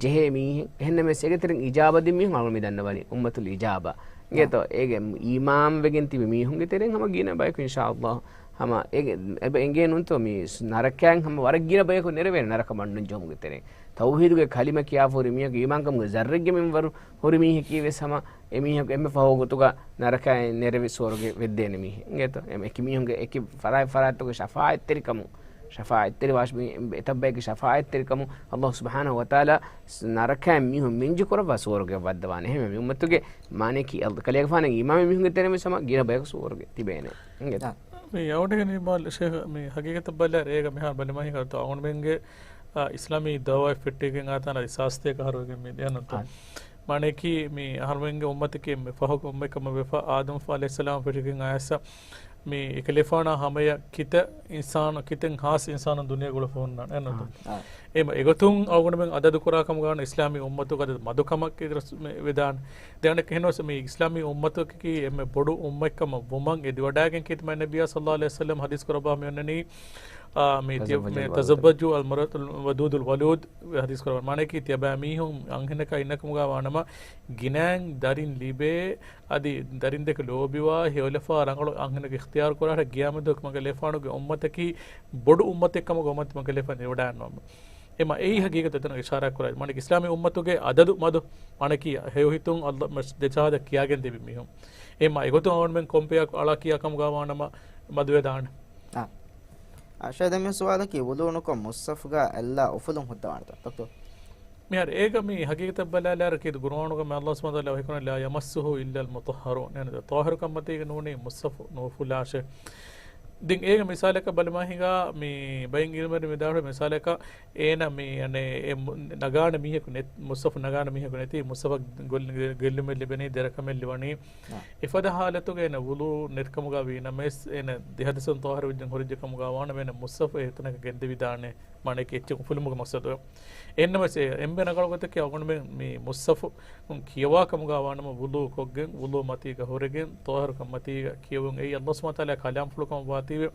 ޖެހޭ މީހެއް. އެހެންނަމަވެސް އޭގެ ތެރެއިން އިޖާބަ ދިން މީހުން އަޅުގަނޑު މި ދަންނަވަނީ އުއްމަތުލް އިޖާބާ. އިނގޭތޯ؟ އޭގެ އީމާންވެގެން ތިބި މީހުންގެ ތެރެއިން ހަމަ ގިނަ ބަޔަކު އިންޝާﷲ. ހަމަ އެ، އެބަ އެނގޭ ނޫންތޯ މި ނަރަކައިން ހަމަ ވަރަށް ގިނަ ބަޔަކު ނެރެވޭނެ ނަރަކަ ބަންޑުން ޖެހުމުގެ ތެރެއިން. ތައުޙީދުގެ ކަލިމަ ކިޔާފަ ހުރި މީހަކު އީމާންކަމުގެ ޒައްރެއްގެ މިންވަރު ހުރި މީހަކީ ވެސް ހަމަ އެ މީހަކު އެންމެ ފަހު ގޮތުގަ ނަރަކައިން ނެރެވި ސުވަރުގެ ވެއްދޭނެ މީހެއް. އިނގޭތޯ؟ އެ، އެކި މީހުންގެ އެކި ފަރާތް ފަރާތްތަކުގެ ޝަފާޢަތްތެރިކަމުން، ޝަފާޢަތްތެރި ވާށި މީ، އެތައް ބައެއްގެ ޝަފާޢަތްތެރިކަމުން ﷲ ސުބްޙާނަހޫ ވަތަޢާލާ ނަރަކައިން މީހުން މިންޖު ކުރައްވާ ސުވަރުގެ ވައްދަވާނެ. އެހެންވެ މި އުއްމަތުގެ މާނައަކީ އަލް-، ކަލޭގެފާނަށް އީމާންވި މީހުންގެ ތެރެއިން ވެސް ހަމަ ގިނަ ބަޔަކު ސުވަރުގެ ތިބޭނެ. އިނގޭތޯ؟ އާ. މި އަވަޑިގެން މި ބާލް ޝޭޚް މި ހަގީގަތަށް ބަލާއިރު އޭގަ މިހާރު ބަލަމާހިނގާ އަޅުގަނޑުމެންގެ، އާ، އިސްލާމީ ދަޢުވާއެއް ފެއްޓިގެން އާތާނަ ސާސްތޭކަ އަހަރުވެގެން މި ދެހަނަންތޯ؟ އާ. މާނައަކީ މި އަހަރުމެންގެ އުއްމަތަކީ މި ފަހުގެ އުއްމަތް ކަމަށް ވެފަ އާދަމް ޢަލައިހިއްސަލާމް ފެށިގެން އައިސް މި އެކަލޭފާނާ ހަމަޔަށް ކިތައް އިންސާނު، ކިތައް ހާސް އިންސާނުން ދުނިޔޭގަ އުޅެފަ ހުންނާނެ. އެހެންތޯ؟ އާ. އެ މަ-، އެގޮތުން އަޅުގަނޑުމެން އަދަދު ކުރާ ކަމުގަ ވާނަމަ އިސްލާމީ އުއްމަތުގެ އަދަދު މަދު ކަމަށް ވެދާނެ. ދެން އަނެއްކާ އެހެންވެސް މި އިސްލާމީ އުއްމަތަކީ އެންމެ ބޮޑު އުއްމަތް ކަމަށް ވުމަށް އެ ދިވެހި ވަޑައިގެން ކީރިތި މާތް ނަބިއްޔާ ޞައްލައްލާހު ޢަލައިހި ވަސައްލަމް ޙަދީޘް ކުރައްވާ މި އޮންނަނީ، އާ، މި ތިޔަ-، ތަޒައްވަޖުލް މަރުއަތުލް ވަދޫދުލް ވަލޫދް ޙަދީޘް ކުރައްވާ. މާނައަކީ ތިޔަބައި މީހުން އަންހެނަކާ އިންނަ ކަމުގަ ވާނަމަ ގިނައިން ދަރިން ލިބޭ، އަދި ދަރިން ދެކެ ލޯބިވާ، ހެޔޮލަފާ ރަނގަޅު އަންހެނެއްގެ އިޚްތިޔާރު ކުރާ ގިޔާމަތް ދުވަހު މަގޭ އެކަލޭފާނުގެ އުއްމަތަކީ ބޮޑު އުއްމަތެއް ކަމުގަ އުއްމަތު މަގޭ އެކަލޭފާނު ވަޑައިގަންނަވާ. އެމަ އެއީ ހަގީގަތު އެތަނަށް އިޝާރާތް ކުރާ. މާނައަކީ އިސްލާމީ އުއްމަތުގެ އަދަދު މަދު، މާނައަކީ ހެޔޮ ހިތުން ﷲ ދެ ޝަހާދަތް ކިޔާގެން ތިބި މީހުން. އެމަ އެގޮތުން އަޅުގަނޑުމެން ކޮން ބަޔަކު އަޅާ ކިޔާ ކަމުގަ ވާނަމަ މަދުވެދާނެ. އާ. އާ، ޝޭޚް ދެން މި ސުވާލަކީ ވުޟޫ ނުކޮށް މުޞްޙަފުގަ އެއްލާ އުފުލުން ހުއްދަވާނެތޯ ޑޮކްޓަރ؟ މިހާރު އޭގަ މި ހަގީގަތަށް ބަލާލާއިރު ކީރިތި ޤުރުއާނުގަ މި ﷲ ސުބްޙާނަހޫ ވަތަޢާލާ ވަޙީކުރަނީ ލާ ޔަމައްސުހޫ އިއްލަލް މުޠައްހަރޫން. އެހެން ޠާހިރުކަންމަތީގަ ނޫނީ މުޞްޙަފު ނުއުފުލާށޭ. ދެން އޭގެ މިސާލަކަށް ބަލަމާ ހިނގާ މި ބައިން އިލްމުވެރިން ވިދާޅުވި މިސާލަކަށް އޭނަ މި އަނެއް އެ މު-، ނަގާނެ މީހަކު ނެތް، މުޞްޙަފު ނަގާނެ މީހަކު ނެތި، މުޞްޙަފަށް ގޮ-، ގެއްލުމެއް ލިބެނީ، ދެރަކަމެއް ލިބަނީ. އާ. އެފަދަ ހާލަތުގަ އޭނަ ވުޟޫ ނެތްކަމުގަ ވީނަމަވެސް، އޭނަ ދެ ހަދަސުން ޠާހިރު ވެއްޖެން ހުރެއްޖެ ކަމުގަ ވާނަމަ އޭނަ މުޞްޙަފު އެތަނަކަށް ގެންދެވިދާނެ. މާނައަކީ އެއްޗެއް އުފުލުމުގެ މަޤްޞަދު. އެހެންނަމަވެސް އެ އެންމެ ރަނގަޅު ގޮތަކީ އަޅުގަނޑުމެން މި މުޞްޙަފު ކިޔަވާ ކަމުގަ ވާނަމަ ވުޟޫ ކޮށްގެން، ވުޟޫ މަތީގަ ހުރެގެން، ޠާހިރުކަން މަތީގަ ކިޔެވުން. އެއީ ﷲ ސުބްޙާނަހޫ ވަތަޢާލާ ކަލާމްފުޅު ކަމަށް ވާތީވެ،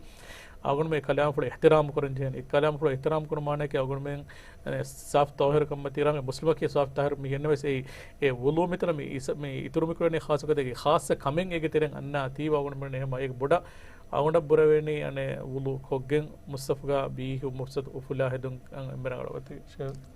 އަޅުގަނޑުމެން އެ ކަލާމްފުޅަށް އިޙްތިރާމް ކުރަން ޖެހޭނެ. އެ ކަލާމްފުޅަށް އިޙްތިރާމް ކުރުމާ މާނައަކީ އަޅުގަނޑުމެން، އެ، ސާފު ޠާހިރުކަން މަތީ ރަނގަޅު މުސްލިމަކީ ސާފު ޠާހިރު މީހެއް ނަމަވެސް އެ، އެ ވުޟޫ މިތަނަށް މި އިސް-، މި އިތުރު މިކުރަނީ ޚާއްޞަ ގޮތެއްގެ ޚާއްޞަ ކަމެއް އޭގެ ތެރެއިން އަންނާތީވެ އަޅުގަނޑުމެން އެހެން އެ ބޮޑަށް އަޅުގަނޑަށް ބުރަވޭނީ އަނެއް ވުޟޫ ކޮށްގެން މުޞްޙަފުގަ ބީހި މުޞްޙަފު އުފުލާ ހެދުން އެންމެ ރަނގަޅު ގޮތަކީ.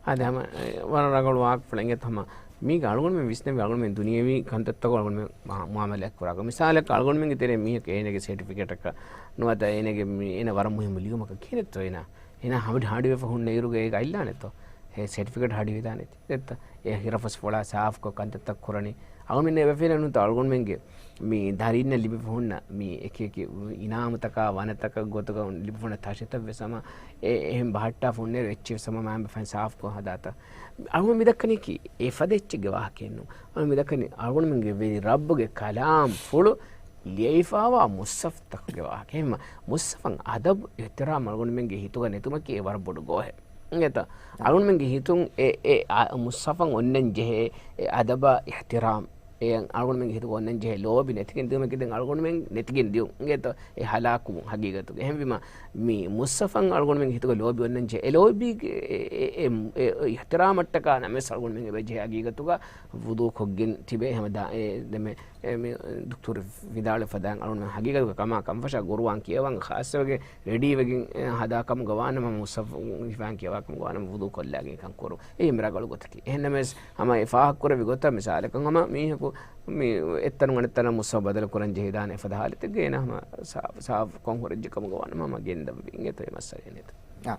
އާދެ ހަމަ، އެ، ވަރަށް ރަނގަޅު ވާހަކަފުޅެއް އިނގޭތަ ހަމަ މީގެ އަޅުގަނޑުމެން ވިސްނެވި އަޅުގަނޑުމެން ދުނިޔެވީ ކަންތައްތަކުން އަޅުގަނޑުމެން މާ-، މުއާމަލާތް ކުރާކަށް. މިސާލަކަށް އަޅުގަނޑުމެންގެ ތެރޭ މީހަކު އޭނަގެ ސެޓިފިކެޓަކަށް ނުވަތަ އޭނަގެ މި-، އޭނަ ވަރަށް މުހިއްމު ލިޔުމަކަށް ކިހިނެއްތޯ އޭނަ؟ އޭނަ ހަމަ ހަޑިވެފަ ހުންނަ އިރުގަ އޭގަ އައިލާނެތޯ؟ އެ ސެޓިފިކެޓް ހަޑިވެދާނެތީ. ދެއްތަ؟ އެ ހިރަފަސް ފޮޅާ ސާފުކޮށް ކަންތައްތައް ކުރަނީ. އަޅުގަނޑުމެން އެބަފިލަނުތަ އަޅުގަނޑުމެންގެ މި ދަރީންނަށް ލިބިފަ ހުންނަ މި އެކި އެކި އިނާމުތަކާ ވަނަތަކަށް ގޮތުގަ ލިބިފަ ހުންނަ ތަށިތައް ވެސް ހަމަ އެ-، އެހެން ބަހައްޓާފަ ހުންނައިރު އެއްޗެއް ވެސް ހަމަ މާތް ބަފައިން ސާފުކޮށް ހަދާތަ. އަޅުގަނޑު މިދައްކަނީކީ އެފަދަ އެއްޗެއްގެ ވާހަކައެއްނޫން. އަޅުގަނޑު މިދައްކަނީ އަޅުގަނޑުމެންގެ ވެރި ރައްބުގެ ކަލާމްފުޅު ލިޔެފާވާ މުޞްޙަފްތަކުގެ ވާހަކަ. އެހެންމަ މުޞްޙަފަށް އަދަބު އިޙްތިރާމް އަޅުގަނޑުމެންގެ ހިތުގަ ނެތުމަކީ އެ ވަރަށް ބޮޑު ގޯހެއް. އިނގޭތަ؟ އަޅުގަނޑުމެންގެ ހިތުން އެ، އެ، އާ، މުޞްޙަފަށް އޮންނަން ޖެހޭ އެ އަދަބާ އިޙްތިރާމް. އެ އަޅުގަނޑުމެންގެ ހިތުގަ އޮންނަން ޖެހޭ ލޯބި ނެތިގެން ދިޔުމަކީ ދެން އަޅުގަނޑުމެން ނެތިގެން ދިޔުން. އިނގޭތަ؟ އެ ހަލާކުވުން ހަގީގަތުގަ. އެހެންވީމަ މި މުޞްޙަފަށް އަޅުގަނޑުމެންގެ ހިތުގަ ލޯބި އޮންނަން ޖެހޭ އެ ލޯބީގެ އެ، އެ، އެ، އެ، އެ އިޙްތިރާމަށްޓަކާ ނަމަވެސް އަޅުގަނޑުމެން އެބަ ޖެހޭ ހަގީގަތުގަ ވުޟޫ ކޮށްގެން ތިބޭ ހަމަ ދާ-، އެ، ދެމެ، އެ، މި ދުކްތޫރު ވިދާޅުވެފަ ދާން އަޅުގަނޑުމެން ހަގީގަތުގަ ކަމާ ކަންފަށާ ގުރުއާން ކިޔަވަން ޚާއްޞަވެގެން ރެޑީވެގެން، އެ، ހަދާ ކަމުގަ ވާނަމަ މުޞްޙަފު ހިފާން ކިޔަވާ ކަމުގަ ވާނަމަ ވުޟޫ ކޮށްލާގެން ކަން ކުރު. އެއީ މި ރަނގަޅު ގޮތަކީ. އެހެންނަމަވެސް ހަމަ އެ ފާހަގަކުރެއްވި ގޮތަށް މިސާލަކަށް ހަމަ މީހަކު މި އެއްތަނުން އަނެއްތަނަށް މުޞްޙަފު ބަދަލު ކުރަން ޖެހިދާނެ އެފަދަ ހާލަތެއްގަ އޭނަ ހަމަ ސާފު، ސާފުކޮށް ހުރެއްޖެ ކަމުގަ ވާނަމަ ހަމަ ގެންދަންވީ. އިނގޭތޯ އެ މައްސަލައެއް ނެތް. އާ.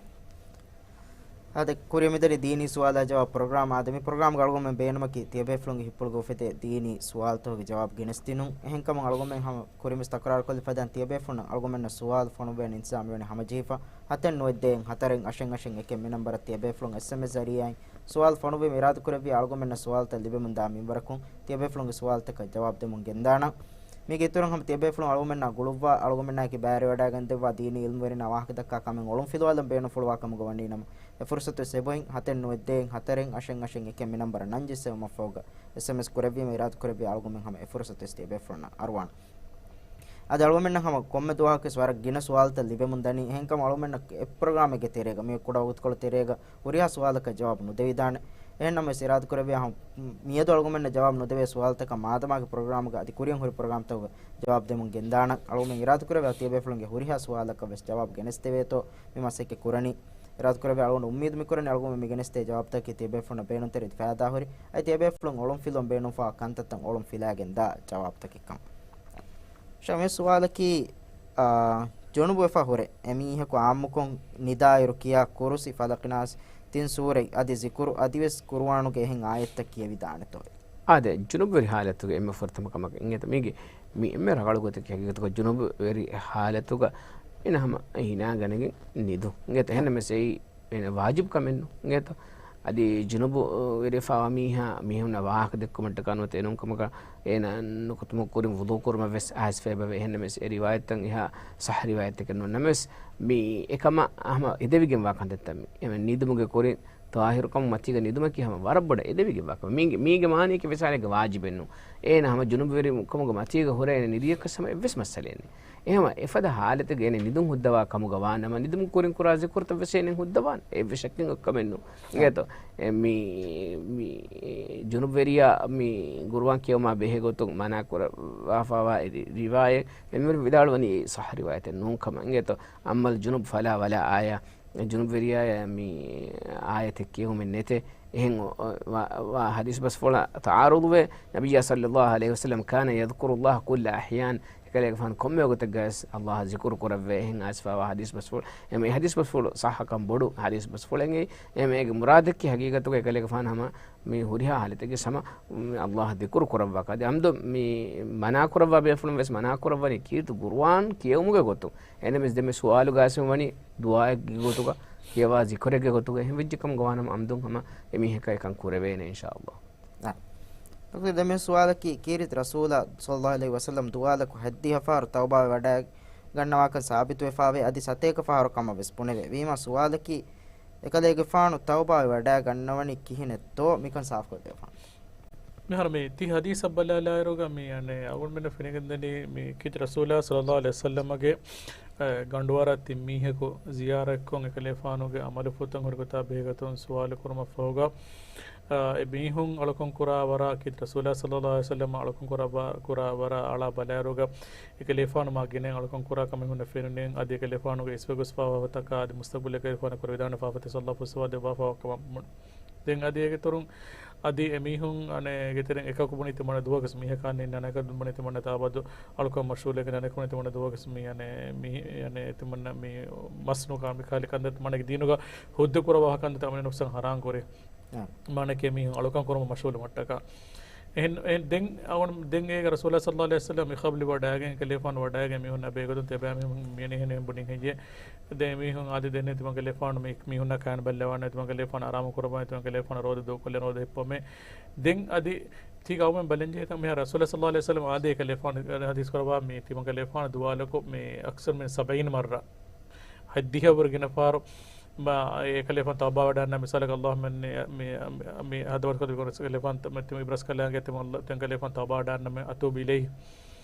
އާދެ، ކުރިއަށް މިދަނީ ދީނީ ސުވާލާ ޖަވާބު ޕްރޮގްރާމް. އާދެ، މި ޕްރޮގްރާމްގަ އަޅުގަނޑުމެން ބޭނުމަކީ ތިޔަބޭފުޅުންގެ ހިތްޕުޅުގަ އުފެދޭ ދީނީ ސުވާލުތަކުގެ ޖަވާބު ގެނެސްދިނުން. އެހެންކަމުން އަޅުގަނޑުމެން ހަމަ ކުރިންވެސް ތަކުރާރުކޮށްލި ފަދައިން ތިޔަބޭފުޅުންނަށް އަޅުގަނޑުމެންނަށް ސުވާލު ފޮނުއްވޭނެ އިންތިޒާމް ވެނީ ހަމަޖެހިފަ. ހަތެއް ނުވައެއް ދޭއް ހަތަރެއް އަށެއް އަށެއް އެކެއް މި ނަންބަރަށް ތިޔަބޭފުޅުން އެސްއެމްއެސް ޒަރީއާއިން ސުވާލު ފޮނުއްވީމަ އިރާދަކުރެއްވިއްޔާ އަޅުގަނޑުމެންނަށް ސުވާލުތައް ލިބެމުންދާ މިންވަރަކުން ތިޔަބޭފުޅުންގެ ސުވާލުތަކަށް ޖަވާބު ދެމުން ގެންދާނަން. މީގެ އިތުރުން ހަމަ ތިޔަބޭފުޅުން އަޅުގަނޑުމެންނާ ގުޅުއްވާ، އަޅުގަނޑުމެންނާއެކީ ބައިވެރިވަޑައިގެންދެއްވާ ދީނީ އިލްމުވެރިންނާ ވާހަކަދައްކާ ކަމެއް އޮޅުންފިލުވާލަން ބޭނުންފުޅުވާ ކަމުގަ ވަނީނަމަ، އެ ފުރުޞަތު އެބައޮތް. ހަތެއް ނުވައެއް ދޭއް ހަތަރެއް އަށެއް އަށެއް އެކެއް މި ނަންބަރަށް ނަން ޖެއްސެވުމަށްފަހުގަ އެސްއެމްއެސް ކުރެއްވީމަ އިރާދަކުރެއްވިއްޔާ އަޅުގަނޑުމެން ހަމަ އެ ފުރުޞަތުވެސް ތިޔަބޭފުޅުންނަށް އަރުވާނަން. އަދި އަޅުގަނޑުމެންނަށް ހަމަ ކޮންމެ ދުވަހަކުވެސް ވަރަށް ގިނަ ސުވާލުތައް ލިބެމުންދަނީ. އެހެންކަމުން އަޅުގަނޑުމެންނަށް އެ ޕްރޮގްރާމެއްގެ ތެރޭގަ، މި ކުޑަ ވަގުތުކޮޅު ތެރޭގަ ހުރިހާ ސުވާލަކަށް ޖަވާބު ނުދެވިދާނެ. އެހެން ނަމަވެސް އިރާދަކުރެއްވިއްޔާ ހަމަ މިއަދު އަޅުގަނޑުމެންނަށް ޖަވާބު ނުދެވޭ ސުވާލުތަކަށް މާދަމާގެ ޕްރޮގްރާމުގަ އަދި ކުރިއަށް ހުރި ޕްރޮގްރާމްތަކުގަ ޖަވާބު ދެމުން ގެންދާނަން. އަޅުގަނޑުމެން އިރާދަކުރެއްވިއްޔާ ތިޔަބޭފުޅުންގެ ހުރިހާ ސުވާލަކަށް ވެސް ޖަވާބު ގެނެސްދެވޭތޯ މި މަސައްކަތް ކުރަނީ. އިރާދަކުރެއްވިއްޔާ އަޅުގަނޑު އުއްމީދު މިކުރަނީ އަޅުގަނޑުމެން މި ގެނެސްދޭ ޖަވާބުތަކަކީ ތިޔަބޭފުޅުންނަށް ބޭނުންތެރި ފައިދާ ހުރި، އަދި ތިޔަބޭފުޅުން އޮޅުން ފިލުވަން ބޭނުންފާ ކަންތައްތައް އޮޅުން ފިލާގެން ދާ ޖަވާބުތަކެއްކަން. ޝަމީ، ސުވާލަކީ، އާ، ޖުނުބުވެފަ ހުރެ އެމީހަކު އާއްމުކޮށް ނިދާއިރު ކިޔާ ކުރުސި، ފަލަޤި، ނާސް، ތިން ސޫރަތް އަދި ޒިކުރު އަދިވެސް ޤުރުއާނުގެ އެހެން އާޔަތްތައް ކިޔެވިދާނެތޯ؟ އާދެ، ޖުނުބުވެރި ހާލަތުގެ އެންމެ ފުރަތަމަ ކަމަކަށް އިނގޭތަ މީގެ މި އެންމެ ރަނގަޅު ގޮތަކީ ހަގީގަތުގަ ޖުނުބުވެރި ހާލަތުގަ އޭނަ ހަމަ ހިނާގަނެގެން ނިދުން. އިނގޭތަ؟ އެހެންނަމަވެސް އެއީ އޭނަ ވާޖިބު ކަމެއްނު އިނގޭތޯ؟ އަދި ޖުނުބު ވެރިފާވާ މީހާ މީހުންނަށް ވާހަކަ ދެއްކުމަށްޓަކާ ނުވަތަ އެނޫންކަމަކަށް އޭނަ ނުކުތުމަކު ކުރިން ވުޟޫ ކުރުމަށް ވެސް އައިސްފަ އެބަވޭ. އެހެންނަމަވެސް އެ ރިވާޔަތްތައް އެހާ ޞައްޙަ ރިވާޔަތެއް ނޫން. ނަމަވެސް މި އެކަމަށް ހަމަ އެދެވިގެންވާ ކަންތައްތައް މި. އެ ނިދުމުގެ ކުރިން ޠާހިރުކަމު މަތީގަ ނިދުމަކީ ހަމަ ވަރަށް ބޮޑަށް އެދެވިގެންވާ ކަމެއް. މީގެ، މީގެ މާނަޔަކީ މިސާލެއްގެ ވާޖިބެއްނު. އޭނަ ހަމަ ޖުނުބުވެރިކަމުގެ މަތީގަ ހުރެ އޭނަ ނިދިޔަކަސް ހަމަ އެއްވެސް މައްސަލައެއް ނެތް. އެހެންވެ، އެފަދަ ހާލަތެއްގަ އޭނަ ނިދުން ހުއްދަވާ ކަމުގަ ވާނަމަ، ނިދުމުގެ ކުރިން ކުރާ ޒިކުރުތައް ވެސް އޭނަ ހުއްދަވާނެ. އެއްވެސް ޝައްކެއް ކަމެއްނު. އިނގޭތޯ؟ އެ، މި، މި، ޖުނުބުވެރިޔާ މި ޤުރުއާން ކިޔެވުމާ ބެހޭ ގޮތުން މަނާ ކުރައްވާފައިވާ ރި-، ރިވާޔަތް އެންމެ ވިދާޅުވަނީ ޞައްޙަ ރިވާޔަތެއް ނޫން ކަމަށް. އިނގޭތޯ؟ أما الجنب فلا ولا آية. ޖުނުބުވެރިޔާޔަށް މި އާޔަތެއް ކިޔެވުމެއް ނެތޭ. އެހެން ވާ، ވާ ޙަދީޘް ބަސްފުޅަށް ތަޢާރުޟުވޭ. ނަބިއްޔާ ޞައްލައްލާހު ޢަލައިހި ވަސައްލަމަ كان يذكر الله كل أحيان. އެކަލޭގެފާނު ކޮންމެ ވަގުތެއްގަވެސް ﷲ އަށް ޒިކުރު ކުރައްވޭ. އެހެން އައިސްފައިވާ ޙަދީޘް ބަސްފުޅު. އެމަ އެ ޙަދީޘް ބަސްފުޅު ޞައްޙަކަން ބޮޑު ޙަދީޘް ބަސްފުޅެއް. އެމަ އޭގެ މުރާދަކީ ޙަޤީޤަތުގަ އެކަލޭގެފާނު ހަމަ މި ހުރިހާ ޙާލަތެއްގެ ހަމަ ﷲ އަށް ޒިކުރު ކުރައްވާކަށް. އަދި އަމްދު މި މަނާ ކުރައްވާ ބޭފުޅުން ވެސް މަނާ ކުރައްވަނީ ކީރިތި ޤުރުއާން ކިޔެވުމުގެ ގޮތުން. އެނަމެސް ދެންމެ ސުވާލުގަ އައިސް ވަނީ ދުޢާއެއްގެ ގޮތުގަ، ކިޔަވާ ޒިކުރެއްގެ ގޮތުގަ އެހެން ވެއްޖެ ކަމުގަ ވާނަމަ އަމްދުން ހަމަ އެމީހަކަށް އެކަން ކުރެވޭނެ އިންޝާﷲ. އާ. ޑޮކްޓަރ، ދެން މި ސުވާލަކީ، ކީރިތި ރަސޫލާ ޞައްލައްލާހު ޢަލައިހި ވަސައްލަމް ދުޢާލަކު ހައްދިހަ ފަހަރު ތައުބާވެ ވަޑައިގަންނަވާކަން ސާބިތުވެފާވޭ، އަދި ސަތޭކަ ފަހަރު ކަމަށް ވެސް ބުނެވޭ. ވީމާ ސުވާލަކީ، އެކަލޭގެފާނު ތައުބާވެ ވަޑައިގަންނަވަނީ ކިހިނެއްތޯ؟ މިކަން ސާފުކޮށް ދެވާނެ. މިހާރު މި ތި ޙަދީޘަށް ބަލާލާއިރުގަ މި އަނެއް އަޅުގަނޑުމެންނަށް ފެނިގެންދަނީ މި ކީރިތި ރަސޫލާ ޞައްލައްލާހު ޢަލައިހި ވަސައްލަމަގެ، އަ، ގަނޑުވަރަށް ތިން މީހަކު ޒިޔާރަތްކޮށް އެކަލޭފާނުގެ ޢަމަލުފުޅުތައް ހުރި ގޮތާ ބެހޭ ގޮތުން ސުވާލު ކުރުމަށްފަހުގަ، އަ، އެ މީހުން އަޅުކަން ކުރާ ވަރަށް ކީރިތި ރަސޫލާ ޞައްލައްލާހު ޢަލައިހި ވަސައްލަމަ އަޅުކަން ކުރާ ވަ-، ކުރާ ވަރަށް އަޅާ ބަލާއިރުގަ އެކަލޭފާނު މާ ގިނައިން އަޅުކަން ކުރާ ކަމެއް ހުންނަ ފެނުނީ. އަދި އެކަލޭފާނުގެ އިސްވެ ގޮސްފާވާ ފަތަކާ އަދި މުސްތަޤްބަލް އެކަލޭފާނު ކުރެވިދާނެ ފާފަތައް ﷲ ފުއްސަވާ ދެއްވާފައިވާ ކަމަށް ބުން. ދެން އަދި އޭގެ ތޮރުން އަދި އެމީހުން އަނެއް ގެތެރެން އެކަކު ބުނީ ތިމަންނަ ދުވަހަކަސް މީހަކާ ނިންނާނެ، އަނެކަކު ބުނީ ތިމަންނަ ތާބާދު އަޅުކަން މަޝްޣޫލެއްގެ ނަނެކުނެ ތިމަންނަ ދުވަހަކަސް މީ އަނެއް މީ އަނެއް ތިމަންނަ މީ މަސް ނުކާ މި ކާލި ކަންތައް މާނަކީ ދީނުގަ ހުއްދަ ކުރައްވާ ކަންތައް އަމިއްލަ ނަފްސަށް ހަރާން ކުރި. އާ. މާނަކީ މީހުން އަޅުކަން ކުރުމަށް މަޝްޣޫލު މަށްޓަކާ. އެހެން، އެހެން ދެން އަވަން ދެން އޭގަ ރަސޫލާ ޞައްލައްލާހު ޢަލައިހި ވަސައްލަމް މި ޤަބްރި ވަޑައިގެން ކަލޭފާނު ވަޑައިގެން މީހުންނާ ބެހޭގޮތުން ތިޔަބައިމީހުން މިއަނީ އެހެން ބުނިން ހެއްޔޭ؟ ދެން މީހުން އާދެ ދެން ތިމަން ކަލޭފާނު މި، މީހުންނާ ކާން ބައްލަވާނެ، ތިމަން ކަލޭފާނު އަރާމު ކުރައްވާނެ، ތިމަން ކަލޭފާނު ރޯދަ ދޫކޮށްލެ ރޯދަ ހިއްޕަމޭ. ދެން އަދި ތީ ގައުމެން ބަލަންޖެހޭތަ މިހާ ރަސޫލާ ޞައްލައްލާހު ޢަލައިހި ވަސައްލަމް އާދެ ކަލޭފާނު ޙަދީޘް ކުރައްވާ މި ތިމަން ކަލޭފާނު ދުޢާލަކު މި އަކްސަރު މިން ސަބްޢީން މައްރަ. ހަތްދިހަ ވަރު ގިނަ ފާރު މާ، އެ ކަލޭފާނު ތައުބާ ވަޑައިގަންނަ މިސާލަކަށް ﷲ މެން މި، މި، މި ހަދަވަތު ކޮށް ކަލޭފާނު ތަ، މި ތިމަން އިބްރަސް ކަލާނގެ ތިމަން ތެން ކަލޭފާނު ތައުބާ ވަޑައިގަންނަ މި އަތޫބު އިލައިހި.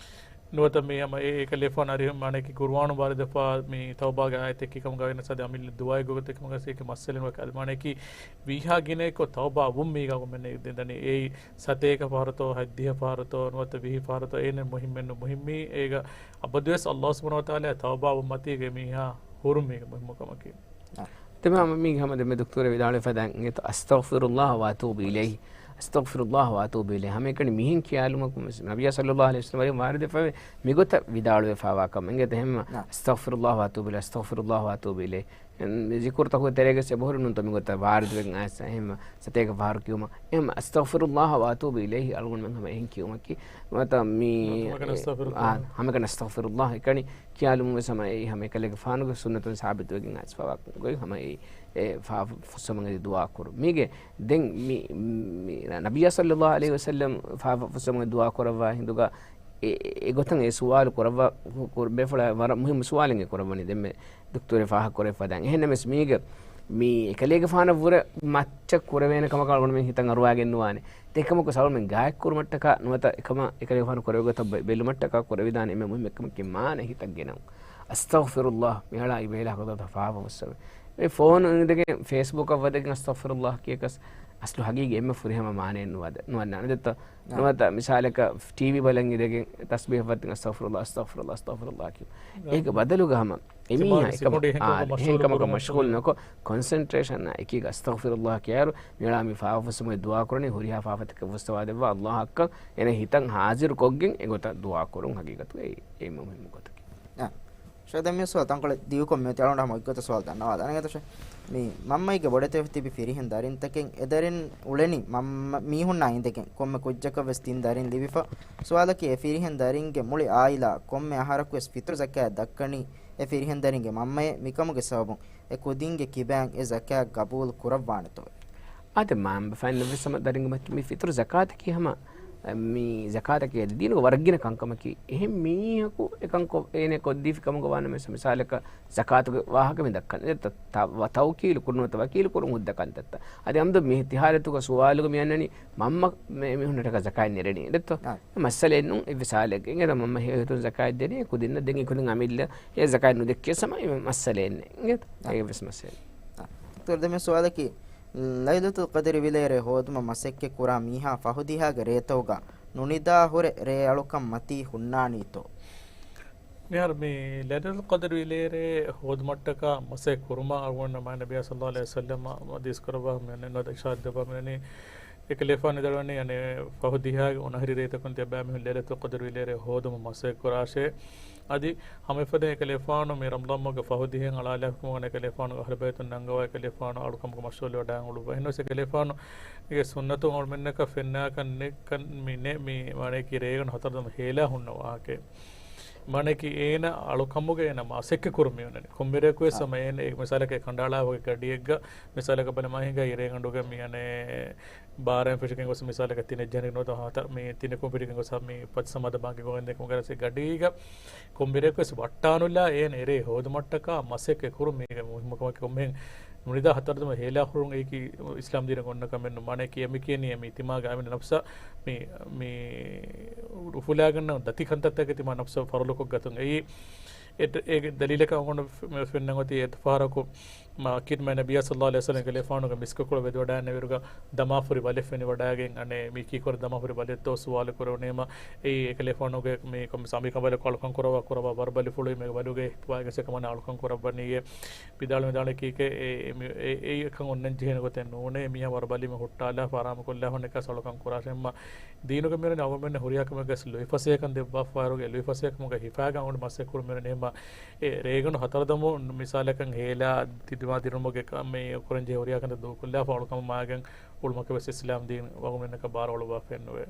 ނުވަތަ މި ހަމަ އެ، އެ ކަލޭފާނު އަރިހު މާނައަކީ ޤުރުއާނު ވާރިދުވެފާ މި ތައުބާގެ އާޔަތެއް ކިކަމުގަ ވެނަސް އަދި އަމިއްލަ ދުޢާއެއް ގޮތެއް ކަމުގަ ސީކި މައްސަލައިން ވަކި އަދި މާނައަކީ ވީހާ ގިނައެއްކޮށް ތައުބާ ވުން މީގަ އަޅުގަނޑުމެން ދެން ދަނީ އެއީ ސަތޭކަ ފަހަރުތޯ، ހަތްދިހަ ފަހަރުތޯ، ނުވަތަ ވިހި ފަހަރުތޯ، އޭނަ މުހިއްމެއް ނު މުހިއްމީ އޭގަ އަބަދުވެސް ﷲ ސުބްޙާނަހޫ ވަތަޢާލާ ތައުބާ ވުން މަތީގަ މީހާ ހުރުން މީގެ މުހިއްމުކަމަކީ. ތެމާ މީގެ ހަމަ ދެމެ ދޮކްތުރެ ވިދާޅުވެފަ ދާން އިނގޭތޯ، "أستغفر الله وأتوب إليه، أستغفر الله وأتوب إليه." ހަމައެކަނި މިހެން ކިޔާލުމަކު ނަބިއްޔާ ޞައްލައްލާހު ޢަލައިހި ވަސައްލަމް ވަރި ވާރިދުވެފަވޭ މިގޮތަށް ވިދާޅުވެފާވާ ކަމަށް އިނގޭތޯ. އެހެންމަ، "أستغفر الله وأتوب إليه، أستغفر الله وأتوب إليه." މި ޒިކުރުތަކުގެ ތެރޭގަސް އެބަހުރި ނޫންތޯ މިގޮތަށް ވާރިދުވެގެން އައިސް އެހެންމަ ސަތޭކަ ފަހަރު ކިޔުމަށް. އެހެންމަ، "أستغفر الله وأتوب إليه" އަޅުގަނޑުމެން ހަމަ އެހެން ކިޔުމަކީ. ނުވަތަ މި، ނުވަތަ ހަމައެކަނި "أستغفر الله". އާ، ހަމައެކަނި "أستغفر الله" އެކަނި ކިޔާލުމުން ވެސް ހަމަ އެއީ ހަމަ އެކަލޭގެފާނުގެ ސުންނަތުން ސާބިތުވެގެން އައިސްފަވާ ގޮތް ހަމަ އެއީ، އެ ފާފަ ފުއްސުމުގެ ދުޢާ ކުރުން. މީގެ ދެން މި، މި ނަބިއްޔާ ޞައްލައްލާހު ޢަލައިހި ވަސައްލަމް ފާފަ ފުއްސުމުގެ ދުޢާ ކުރައްވާ ހިނދުގަ އެ، އެ ގޮތަށް އެ ސުވާލު ކުރައްވާ، ކު-، ކުރު-، ބޭފުޅާ ވަރަށް މުހިއްމު ސުވާލެއް އެ ކުރައްވަނީ ދެންމެ ދޮކްތުރެ ފާހަގަ ކުރެފަ ދާން. އެހެންނަމަވެސް މީގަ މި އެކަލޭގެފާނަށްވުރެ މައްޗަށް ކުރެވޭނެ ކަމަކަށް އަޅުގަނޑުމެން ހިތަށް އަރުވާގެން ނުވާނެ. އެކަމަކު ސަބަބެން ގާތްކުރުމަށްޓަކާ ނުވަތަ އެކަމަށް އެކަލޭގެފާނު ކުރެވޭ ގޮތަށް ބެ-، ބެލުމަށްޓަކާ ކުރެވިދާނެ އެންމެ މުހިއްމު އެއްކަމަކީ މާނަ ހިތަށް ގެނައުން. "أستغفر الله" މިއަޅާ އިބޭލާ ހަގަދަތަ ފާފަ ފުއްސަވެ. މި ފޯނު އިނދެގެން ފޭސްބުކަށް ވަދެގެން "أستغفر الله" ކިޔަކަސް އަސްލު ހަގީގީ އެންމެ ފުރިހަމަ މާނައެއް ނުވަދ-، ނުވަންނާނެ ދެއްތޯ. ނުވަތަ މިސާލަކަށް ޓީވީ ބަލަން އިނދެގެން ތަސްބީހަށް ވައްދިން "أستغفر الله، أستغفر الله، أستغفر الله" ކިޔުން. އޭގެ ބަދަލުގަ ހަމަ އެމީހާ އެކަމަށް، އާ، އެހެން ކަމަކަށް މަޝްޣޫލު ނުކޮށް، ކޮންސެންޓްރޭޝަން އެކީގަ "أستغفر الله" ކިޔާއިރު، މިއަޅާ މި ފާފަ ފުއްސުމުގެ ދުޢާ ކުރަނީ، ހުރިހާ ފާފަތަކެއް ފުއްސަވާ ދެއްވާ ﷲ އަށްކަން އޭނަ ހިތަށް ހާޒިރު ކޮށްގެން އެގޮތަށް ދުޢާ ކުރުން ހަގީގަތުގައި އެއީ އެންމެ މުހިއްމު ގޮތަކީ. އާ. ޝައިދަ މި ސުވާލު ތަންކޮޅެއް ދިގުކޮށް މިއޮތީ އަޅުގަނޑު ހަމަ އޮތްގޮތަށް ސުވާލު ދަންނަވާލާނެ ގެތަށެ. މި މަންމައެއްގެ ބޮޑެތި ތިބި ފިރިހެން ދަރިންތަކެއް އެ ދަރިން އުޅެނީ މަންމަ މީހުންނާ އިނދެގެން ކޮންމެ ކުއްޖަކަށް ވެސް ތިން ދަރިން ލިބިފަ. ސުވާލަކީ އެ ފިރިހެން ދަރިންގެ މުޅި އާއިލާ ކޮންމެ އަހަރަކު ވެސް ފިތުރު ޒަކާތް ދައްކަނީ އެ ފިރިހެން ދަރިންގެ މަންމައޭ. މިކަމުގެ ސަބަބުން އެ ކުދިންގެ ކިބައިން އެ ޒަކާތް ގަބޫލު ކުރައްވާނެތޯއޭ؟ އާދެ، މަންމަ ފައިންނަށް ވެސް ހަމަ ދަރިންގެ މައްޗަށް މި ފިތުރު ޒަކާތަކީ ހަމަ، މި ޒަކާތަކީ އަދި ދީނުގެ ވަރަށް ގިނަ ކަންކަމަކީ. އެހެން މީހަކު އެކަން ކޮށް، އޭނަ ކޮށްދީފި ކަމުގަ ވާނަމަވެސް، މިސާލަކަށް ޒަކާތުގެ ވާހަކަ މި ދައްކަން. އެ ތަ-، ތަ-، ވަ-، ތައުކީލު ކުރުނު ނުވަތަ ވަކީލު ކުރުން ހުއްދަ ކަންތައްތައް. އަދި އަމްދު މި ތި ހާލަތުގަ ސުވާލުގަ މި އަންނަނީ މަންމަ މި-، މީހުންނަށްޓަކާ ޒަކާތް ނެރެނީ. އެނގޭތޯ؟ އާ. މައްސަލައެއް ނޫން އެއްވެސް ހާލެއްގަ. އެނގޭތަ މަންމަ ހެޔޮ ހިތުން ޒަކާތް ދޭނީ ކުދިންނަށް. ދެން އެ ކުދިން އަމިއްލަ އެ ޒަކާތް ނުދެއްކިޔަސް ހަމަ އެ މައްސަލައެއް ނެތް. އެނގޭތަ؟ އާ. އެއްވެސް މައްސަލައެއް. އާ. ދޮކްޓަރ ދެމެ ސުވާލަކީ، ލައިލަތުލް ޤަދްރި ވިލޭރޭ ހޯދުމަށް މަސައްކަތް ކުރާ މީހާ ފަހު ދިހާގެ ރޭތަކުގަ ނުނިދާ ހުރެ ރޭ އަޅުކަން މަތީ ހުންނާނީތޯ؟ މިހާރު މި ލައިލަތުލް ޤަދްރި ވިލޭރޭ ހޯދުމަށްޓަކާ މަސައްކަތް ކުރުމަށް އަޅުގަނޑު މާތް ނަބިއްޔާ ޞައްލައްލާހު ޢަލައިހި ވަސައްލަމަ ޙަދީޘް ކުރައްވާ މި އަންނަ އިރުޝާދު ދެއްވާ މި އަންނަ އެކަލޭގެފާނު ވިދާޅުވަނީ، އަނެއް ފަހު ދިހާގެ އޮނަހަރި ރޭތަކުން ތިޔަބައިމީހުން ލައިލަތުލް ޤަދްރި ވިލޭރޭ ހޯދުމަށް މަސައްކަތް ކުރާށޭ. އަދި ހަމައެފަދަ އެކަލޭގެފާނު މި ރަމަޟާން މަހުގެ ފަހު ދިހައިން އަޅާލާފަ ކަމުގަ އެކަލޭގެފާނު އަހުލުބައިތުން ނަންގަވާ އެކަލޭގެފާނު އަޅުކަމުގަ މަޝްޣޫލުވެވަޑައި އުޅުއްވާ. އެހެންނަމަވެސް އެކަލޭގެފާނުގެ ސުންނަތުން އަޅުމެންނަކަށް ފެންނާކަށް ނެތްކަން މި ނެ-، މި މާނައަކީ ރޭގަނޑު ހަތަރު ދަމު ހޭލާ ހުންނަ ވާހަކައެއް. މާނައަކީ އޭނަ އަޅުކަމުގަ އޭނަ މަސައްކަތް ކުރުން މިއޮންނަނީ. ކޮންމެ ރެއަކުވެސް އާ. ހަމަ އޭނަ އެ މިސާލަކަށް ކަނޑައަޅާ ވަގެ ގަޑިއެއްގަ މިސާލަކަށް ބަލަމާ ހިނގާ އިރޭގަނޑުގަ މި އަނެއް ބާރައިން ފެށިގެން ގޮސް މިސާލަކަށް ތިނެއް ޖަހަނީ ނުވަތަ ހަތަރު މި ތިނެކުން ފެށިގެން ގޮސް މި ފަތި ސަމާދަ ބާންގެ ގޮވަންދެން ކަމުގަ ގަޑީގަ ކޮންމެ ރެއަކުވެސް ވައްޓާނުލާ އޭނަ އެރޭ ހޯދުމަށްޓަކާ މަސައްކަތް ކުރުން މީގެ މުހިއްމުކަމަކީ. ކޮންމެހެން ނުނިދާ ހަތަރު ދަމު ހޭލާ ހުރުން އެއީކީ އިސްލާމް ދީނަށް އޮންނަ ކަމެއް ނޫން. މާނައަކީ އެ މި ކިޔަނީ އެ މި ތިމާގެ އަމިއްލަ ނަފްސަށް މި، މި އުފުލާގަންނަ ދަތި ކަންތައްތަކެއް ތިމާ ނަފްސަށް ފަރުލުކޮށް ގަތުން. އެއީ އެ، އޭގެ ދަލީލަކަށް އަޅުގަނޑު ފެންނަން އޮތީ އެއް ފަހަރަކު މާ ކީރިތި މާތް ނަބިއްޔާ ޞައްލައްލާހު ޢަލައިހި ވަސައްލަމް އެކަލޭގެފާނުގެ މިސްކުކޮޅު ވެދިވަޑައިގެންނެވިއިރުގަ ދަމާފުރި ބަލެއް ފެނިވަޑައިގެން އަނެއް މީ ކީކުރެ ދަމާފުރި ބަލެއްތޯ ސުވާލު ކުރެވުނީމަ، އެއީ އެކަލޭގެފާނުގެ މި ކޮމިސް އަމިއްލަ ބަލަކު އަޅުކަން ކުރައްވާ ކުރައްވާ ވަރުބަލިފުޅު މޭގަ ބަލުގެ ވާގެސެ ކަމަނާ އަޅުކަން ކުރައްވަނީއޭ. ވިދާޅު ވިދާޅު ކީކޭ އެ، އެ، މި، އެ، އެ، އެކަން އޮންނަން ޖެހޭނެ ގޮތެއް ނޫނޭ. މީހާ ވަރުބަލީމަ ހުއްޓާލާ ފަރާމަ ކޮށްލާ ހުންނަ ކަސް އަޅުކަން ކުރާށެއްމަ. ދީނުގެ މިވަނީ އަޅުގަނޑުމެންނަށް ހުރިހާ ކަމެއްގަސް ލުއިފަސޭހަކަން ދެއްވާފައިރުގެ ލުއިފަސޭހަކަމުގަ ހިފާގެން އަޅުގަނޑު މަސައްކަތް ކުރުމެވެ. ނެހެމަ އެ ރޭގަނޑު ހަތަރު ދަމު މިސާލަކަށް ހޭލާ ތިދިމާ ދިރުމުގެ ކަ-، މި ކުރަންޖެހޭ ހުރިހާ ކަންތައް ދޫކޮށްލާފަ އަޅުކަމަށް މާގެން އުޅުމަކަށް ވެސް އިސްލާމް ދީން އަޅުގަނޑުމެންނަކަށް ބާރު އަޅުއްވާފައެއް ނުވޭ.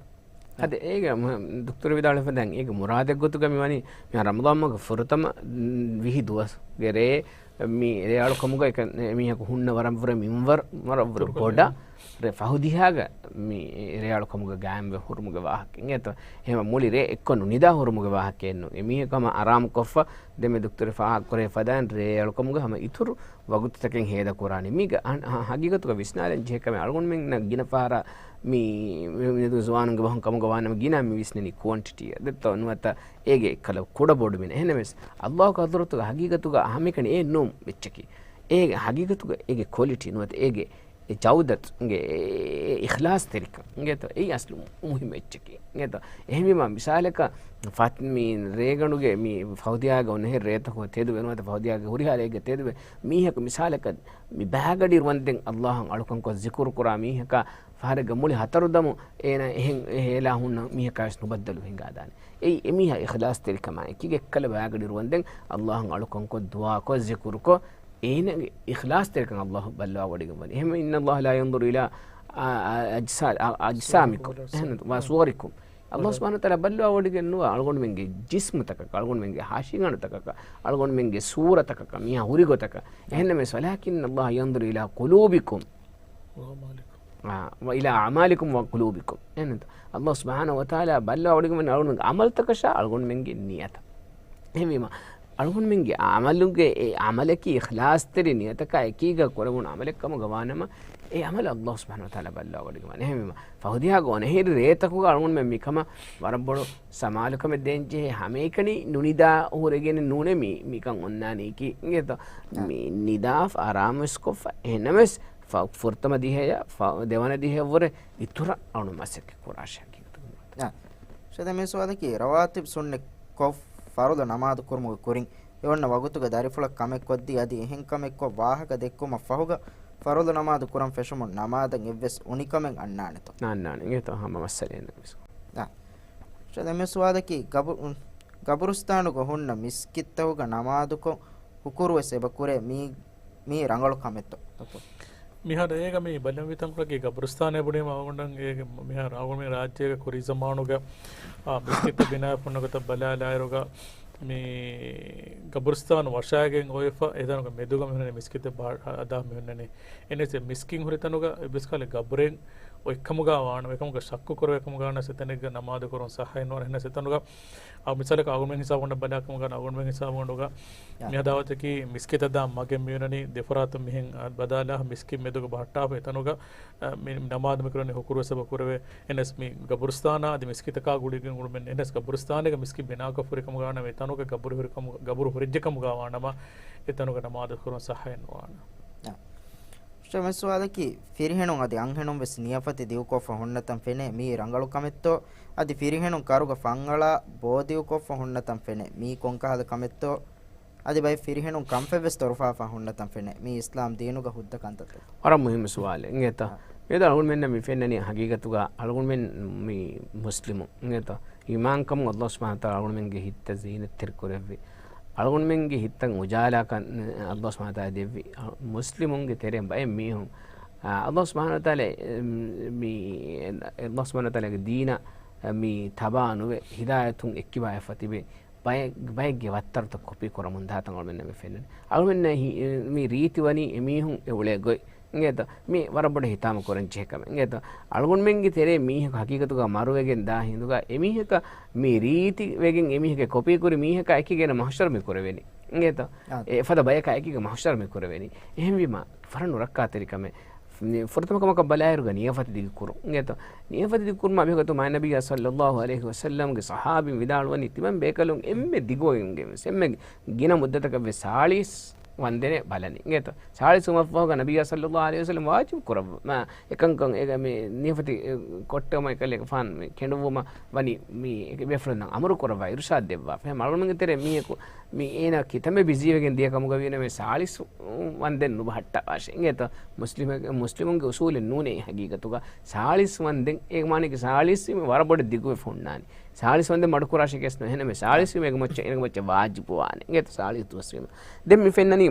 އަދި އޭގެ މު-، ދުކްތުރު ވިދާޅުވެފަ ދެން އޭގެ މުރާދެއް ގޮތުގަ މިވަނީ މި ރަމަޟާން މަހުގެ ފުރަތަމަ، ވިހި ދުވަސްގެ ރޭ މި ރޭއަޅުކަމުގަ އެކަން އެމީހަކު ހުންނަ ވަރަށްވުރެ މިންވަރު، ވަރަށްވުރެ ބޮޑަށް ރޭ ފަހު ދިހާގަ މި ރޭއަޅުކަމުގަ ގާއިމްވެ ހުރުމުގެ ވާހަކަ އެނގޭތޯ. އެހެން މުޅި ރޭ އެއްކޮށް ނުނިދާ ހުރުމުގެ ވާހަކައެއްނު. އެމީހަކު ހަމަ އަރާމުކޮށްފަ ދެމެ ދުކްތުރު ފާހަގަކުރެވިފަ ދާން ރޭއަޅުކަމުގަ ހަމަ އިތުރު ވަގުތުތަކެއް ހޭދަކުރާނީ. މީގަ އަ-، އަ-، ހަގީގަތުގަ ވިސްނާލަން ޖެހޭ ކަމެއް އަޅުގަނޑުމެންނަށް ގިނަ ފަހަރަށް މި، މި، މި ޒުވާނުންގެ ބަހުން ކަމުގަ ވާނަމަ ގިނަ މި ވިސްނެނީ ކުއޮންޓިޓީއަށް. ދެއްތޯ ނުވަތަ އޭގެ އެއްކަލަ ކުޑަ ބޮޑު މިނެ. އެހެންނަމަވެސް، އައްލާހު ޙަޟްރަތުގަ ހަގީގަތުގަ ހަމައެކަނި އެއް ނޫން އެއްޗަކީ. އޭގެ ހަގީގަތުގަ އޭގެ ކޮލިޓީ ނުވަތަ އޭގެ އެ ޖައުދަތު އިނގޭ، އެ، އެ، އިޚްލާޞްތެރިކަން އިނގޭތޯ. އެއީ އަސްލު މުހިއްމު އެއްޗަކީ އިނގޭތޯ. އެހެންވީމަ މިސާލަކަށް ފަތް މި ރޭގަނޑުގެ މި ފަހުދިޔާގަ އޮންނަހެން ރޭތަކުގަ ތެދުވެ ނުވަތަ ފަހުދިޔާގެ ހުރިހާ ރެއެއްގަ ތެދުވެ މީހަކު މިސާލަކަށް މި ބައިގަޑި ރުވަންދެން އައްލާހަށް އަޅުކަންކޮށް ޒިކުރު ކުރާ މީހަކާ ފަހަރެއްގަ މުޅި ހަތަރު ދަމު އޭނަ އެހެން ހޭލާ ހުންނަ މީހަކާވެސް ނުބައްދަލު ހިނގާދާނެ. އެއީ އެމީހާ އިޚްލާޞްތެރިކަމާ އެކީގަ އެއްކަލަ ބައިގަޑި ރުވަންދެން އައްލާހަށް އަޅުކަންކޮށް ދުޢާކޮށް ޒިކުރުކޮށް އޭނަގެ އިޚްލާޞްތެރިކަން އައްލާހު ބައްލަވާވޮޑިގެންވަނީ. އެހެންވެ، إن الله لا ينظر إلى، އާ، އާ، أجسا-، އާ، أجسامكم، އެހެން، وصوركم. އައްލާހު ސުބްޙާނަހު ވަތަޢާލާ ބައްލަވާވޮޑިގެން ނުވާ އަޅުގަނޑުމެންގެ ޖިސްމުތަކަކަށް، އަޅުގަނޑުމެންގެ ހަށިގަނޑުތަކަކަށް، އަޅުގަނޑުމެންގެ ސޫރަތަކަކަށް، މީހާ ހުރި ގޮތަކަށް. އެހެންނަމަވެސް، ولكن الله ينظر إلى قلوبكم. އާ، وإلى أعمالكم وقلوبكم. އެހެން، އައްލާހު ސުބްޙާނަހު ވަތަޢާލާ ބައްލަވާވޮޑިގެންވަނީ އަޅުގަނޑުމެންގެ ޢަމަލުތަކަށާ އަޅުގަނޑުމެންގެ ނިޔަތަށް. އެހެންވީމަ، އަޅުގަނޑުމެންގެ ޢަމަލުގެ އެ ޢަމަލަކީ އިޚްލާޞްތެރި ނިޔަތަކާ އެކީގަ ކުރެވުނު ޢަމަލެއް ކަމުގަ ވާނަމަ، އެ ޢަމަލު އައްލާހު ސުބްޙާނަހު ވަތަޢާލާ ބައްލަވާވޮޑިގެންވާނެ. އެހެންވީމަ، ފަހުދިޔާގަ އޮނަހިރި ރޭތަކުގަ އަޅުގަނޑުމެން މިކަމަށް ވަރަށް ބޮޑު ސަމާލުކަމެއް ދޭންޖެހޭ. ހަމައެކަނި ނުނިދާ ހުރެގެން ނޫނޭ މި، މިކަން އޮންނާނީކީ. އިނގޭތޯ؟ އާ. މި ނިދާ އަރާމުވެސް ކޮށްފަ. އެހެންނަމަވެސް، ފަ-، ފުރަތަމަ ދިހައަށް، ފަ-، ދެވަނަ ދިހައަށްވުރެ އިތުރަށް އަޅު މަސައްކަތް ކުރާށޭ ހަގީގަތުގަ. އާ. ޝޭޚް، މި ސުވާލަކީ، ރަވާތިބް ސުންނަތް ކޮށް ފަރުޟު ނަމާދު ކުރުމުގެ ކުރިން އެ އޮންނަ ވަގުތުގެ ދަރިފުޅަށް ކަމެއް ކޮށްދީ، އަދި އެހެން ކަމެއް ކޮށް ވާހަކަ ދެއްކުމަށް ފަހުގަ ފަރުޟު ނަމާދު ކުރަން ފެށުމުން ނަމާދަށް އެއްވެސް އުނިކަމެއް އަންނާނެތޯ؟ އަންނާނެ. އިނގޭތޯ ހަމަ މައްސަލައެއް ނަމަވެސް. އާ. ޝޭޚް، މި ސުވާލަކީ، ގަބު-، ގަބުރުސްތާނުގަ ހުންނަ މިސްކިތްތަކުގަ ނަމާދުކޮށް ހުކުރުވެސް އެބަ ކުރޭ، މީ މީ ރަނގަޅު ކަމެއްތޯ؟ މިހާރު އޭގަ މި ބަލަންވީ ތަންކޮޅަކީ ގަބުރުސްތާނެއް ބުނީމަ އަޅުގަނޑަށް އޭގެ މިހާރު އަޅުގަނޑުމެން ރާއްޖޭގަ ކުރީ ޒަމާނުގަ، އާ، މިސްކިތްތައް ބިނާވެފަ ހުންނަ ގޮތަށް ބަލާލާއިރުގަ މި ގަބުރުސްތާނު ވަށާގެން އޮވެފަ އެތަނުގަ މެދުގަ މިހުންނަނީ މިސްކިތެއް ބާ-، ހަދާ މިހުންނަނީ. އެނެސް މިސްކިތް ހުރި ތަނުގަ އެއްވެސް ކަހަލަ ގަބުރެއް އޮތްކަމުގަ ވާނަމަ، އެކަމުގަ ޝައްކު ކުރެވޭ ކަމުގަ ވާނަމަ އެތަނެއްގަ ނަމާދު ކުރުން ޞައްޙައެއް ނުވާނެ. އެހެނަސް އެތަނުގަ އަ، މިސާލަކަށް އަޅުގަނޑުމެން ހިސާބުގަނޑަށް ބަލާކަމުގަ، އަޅުގަނޑުމެން ހިސާބުގަނޑުގަ އާ. މި ހަދާވަތަކީ މިސްކިތަށް ދާ މަގެއް މިއޮންނަނީ ދެފަރާތުން މިހެން އަ، ބަދާލާ މިސްކިތް މެދުގަ ބަހައްޓާފަ އެތަނުގަ، އަ، މި ނަމާދު މިކުރަނީ ހުކުރުވެސް އެބަ ކުރެވޭ. އެނެސް މި ގަބުރުސްތާނާ އަދި މިސްކިތަކާ ގުޅިގެން އުޅުމެއް ނެ-، އެނެސް ގަބުރުސްތާނެއްގަ މިސްކިތް ބިނާކޮށް ހުރި ކަމުގަ ވާނަމަ އެތަނުގަ ގަބުރު ހުރި ކަމު-، ގަބުރު ހުރެއްޖެ ކަމުގަ ވާނަމަ އެތަނުގަ ނަމާދު ކުރުން ސައްޙައެއް ނުވާނެ. އާ. ޝޭޚް، މި ސުވާލަކީ، ފިރިހެނުން އަދި އަންހެނުން ވެސް ނިޔަފަތި ދިގުކޮށްފަ ހުންނަތަން ފެނޭ، މީ ރަނގަޅު ކަމެއްތޯ؟ އަދި ފިރިހެނުން ކަރުގަ ފަންއަޅާ ބޯ ދިގުކޮށްފަ ހުންނަތަން ފެނޭ، މީ ކޮންކަހަލަ ކަމެއްތޯ؟ އަދި ބައެއް ފިރިހެނުން ކަންފަތްވެސް ތޮރުފާފަ ހުންނަތަން ފެނޭ، މީ އިސްލާމް ދީނުގަ ހުއްދަ ކަންތައްތައް. ވަރަށް މުހިއްމު ސުވާލެއް. އިނގޭތަ؟ އާ. މިއަދު އަޅުގަނޑުމެންނަށް މި ފެންނަނީ ހަގީގަތުގަ އަޅުގަނޑުމެން މި މުސްލިމު. އިނގޭތަ؟ އީމާންކަމުން އައްލާހު ސުބްޙާނަހު ވަތަޢާލާ އަޅުގަނޑުމެންގެ ހިތްތައް ޒީނަތްތެރި ކުރެއްވި. އަޅުގަނޑުމެންގެ ހިތްތައް އުޖާލާކަން އައްލާހު ސުބްޙާނަހު ވަތަޢާލާ ދެއްވި. އަ، މުސްލިމުންގެ ތެރެއިން ބައެއް މީހުން، އަ، އައްލާހު ސުބްޙާނަހު ވަތަޢާލާ، އެ، މި، އައްލާހު ސުބްޙާނަހު ވަތަޢާލާގެ ދީނަށް، އަ، މި ތަބާ ނުވެ، ހިދާޔަތުން އެއްކިބާވެފަ ތިބި ބައެއް، ބައެއްގެ ވައްތަރުތައް ކޮޕީ ކުރަމުން ދާތަން އަޅުގަނޑުމެންނަށް މި ފެންނަނީ. އަޅުގަނޑުމެންނަށް ހި-، މި ރީތި ވަނީ އެމީހުން އެ އުޅޭ ގޮތް. އިނގޭތަ؟ މި ވަރަށް ބޮޑަށް ހިތާމަ ކުރަން ޖެހޭ ކަމެއް. އިނގޭތަ؟ އަޅުގަނޑުމެންގެ ތެރޭ މީހަކު ހަގީގަތުގަ މަރުވެގެން ދާ ހިނދުގަ އެމީހަކަށް މި ރީތި ވެގެން އެމީހެއްގެ ކޮޕީ ކުރި މީހަކާ އެކީގަ އޭނަ މަޙްޝަރު މި ކުރެވެނީ. އިނގޭތަ؟ އާ. އެ ފަދަ ބަޔަކާ އެކީގަ މަޙްޝަރު މި ކުރެވެނީ. އެހެންވީމަ، ވަރަށް ނުރައްކާތެރި ކަމެއް. ފުރަތަމަ ކަމަކަށް ބަލާއިރުގަ ނިޔަފަތި ދިގުކުރުން. އިނގޭތޯ؟ ނިޔަފަތި ދިގުކުރުމާ މިހަކަތު މާތް ނަބިއްޔާ ޞައްލައްލާހު ޢަލައިހި ވަސައްލަމްގެ ޞަޙާބީން ވިދާޅުވަނީ ތިމަން ބޭކަލުން އެންމެ ދިގުވެގެން ވެސް، އެންމެ ގިނަ މުއްދަތަކަށް ވެސް ސާޅީސް ވަންދެނެއް ބަލަނީ. އިނގޭތޯ؟ ސާޅީސް ވުމަށްފަހުގަ ނަބިއްޔާ ޞައްލައްލާހު ޢަލައިހި ވަސައްލަމް ވާޖިބު ކުރައްވަ، މާ، އެކަންކަން އެ މި ނިޔަފަތި، އެ، ކޮށްޓެވުމަށް އެކަލޭގެފާނު މި ކެނޑުއްވުމަށް ވަނީ މި ބޭފުޅުންނަށް އަމުރު ކުރައްވާ އިރުޝާދު ދެއްވާ. އެހެން އަޅުގަނޑުމެންގެ ތެރޭ މީހަކު މި އޭނާ ކިތަންމެ ބިޒީވެގެން ދިޔަ ކަމުގަ ވީނަމޭ ސާޅީސް ވަންދެން ނުބަހައްޓާށޭ. އިނގޭތޯ؟ މުސްލިމެއް، މުސްލިމުންގެ އުސޫލެއް ނޫނޭ ހަގީގަތުގަ. ސާޅީސް ވަންދެން އޭގެ މާނައީ ސާޅީސް ވީމަ ވަރަށް ބޮޑަށް ދިގުވެފަ ހުންނާނީ. ސާޅީސް ވަންދެން މަޑުކުރާށޭ ކެސް ނުހެނެމޭ. ސާޅީސް ވީމަ އޭގެ މައްޗަށް، އޭގެ މައްޗަށް ވާޖިބުވާނެ. އިނގޭތޯ؟ ސާޅީސް ދުވަސް ވީމަ. ދެން މި ފެންނަނީ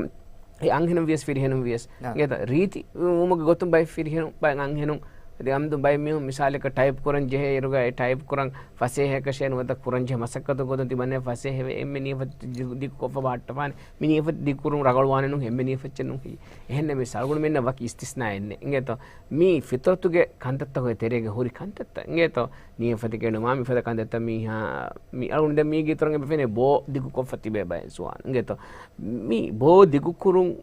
އެ އަންހެނުން ވިޔަސް ފިރިހެނުން ވިޔަސް. އާ. އިނގޭތޯ؟ ރީތި ވުމުގެ ގޮތުން ބައެއް ފިރިހެނުން، ބައެއް އަންހެނުން އަދި އަމްދު ބައެއް މީހުން މިސާލަކަށް ޓައިޕް ކުރަން ޖެހޭ އިރުގަ އެ ޓައިޕް ކުރަން ފަސޭހައަކަށޭ ނުވަތަ ކުރަންޖެހޭ މަސައްކަތުގެ ގޮތުން ތިމަންނައަށް ފަސޭހަވެ އެންމެ ނިޔަފަތި ދިގު، ދިގުކޮށްފަ ބަހައްޓަފާނެ. މި ނިޔަފަތި ދިގުކުރުން ރަނގަޅުވާނެ ނޫން، އެންމެ ނިޔަފަތިއެއް ނޫން ހެއްޔޭ. އެހެންނަމަވެސް އަޅުގަނޑުމެންނަށް ވަކި އިސްތިސްނާއެއް ނެތް. އިނގޭތޯ؟ މީ ފިޠުރަތުގެ ކަންތައްތަކުގެ ތެރޭގަ ހުރި ކަންތައްތައް. އިނގޭތޯ؟ ނިޔަފަތި ކެނޑުމާ މިފަދަ ކަންތައްތައް މީހާ، މި އަޅުގަނޑު ދެން މީގެ އިތުރަށް އެބަ ފެނޭ ބޯ ދިގުކޮށްފަ ތިބޭ ބައެއް ޒުވާނުން. އިނގޭތޯ؟ މި ބޯ ދިގުކުރުން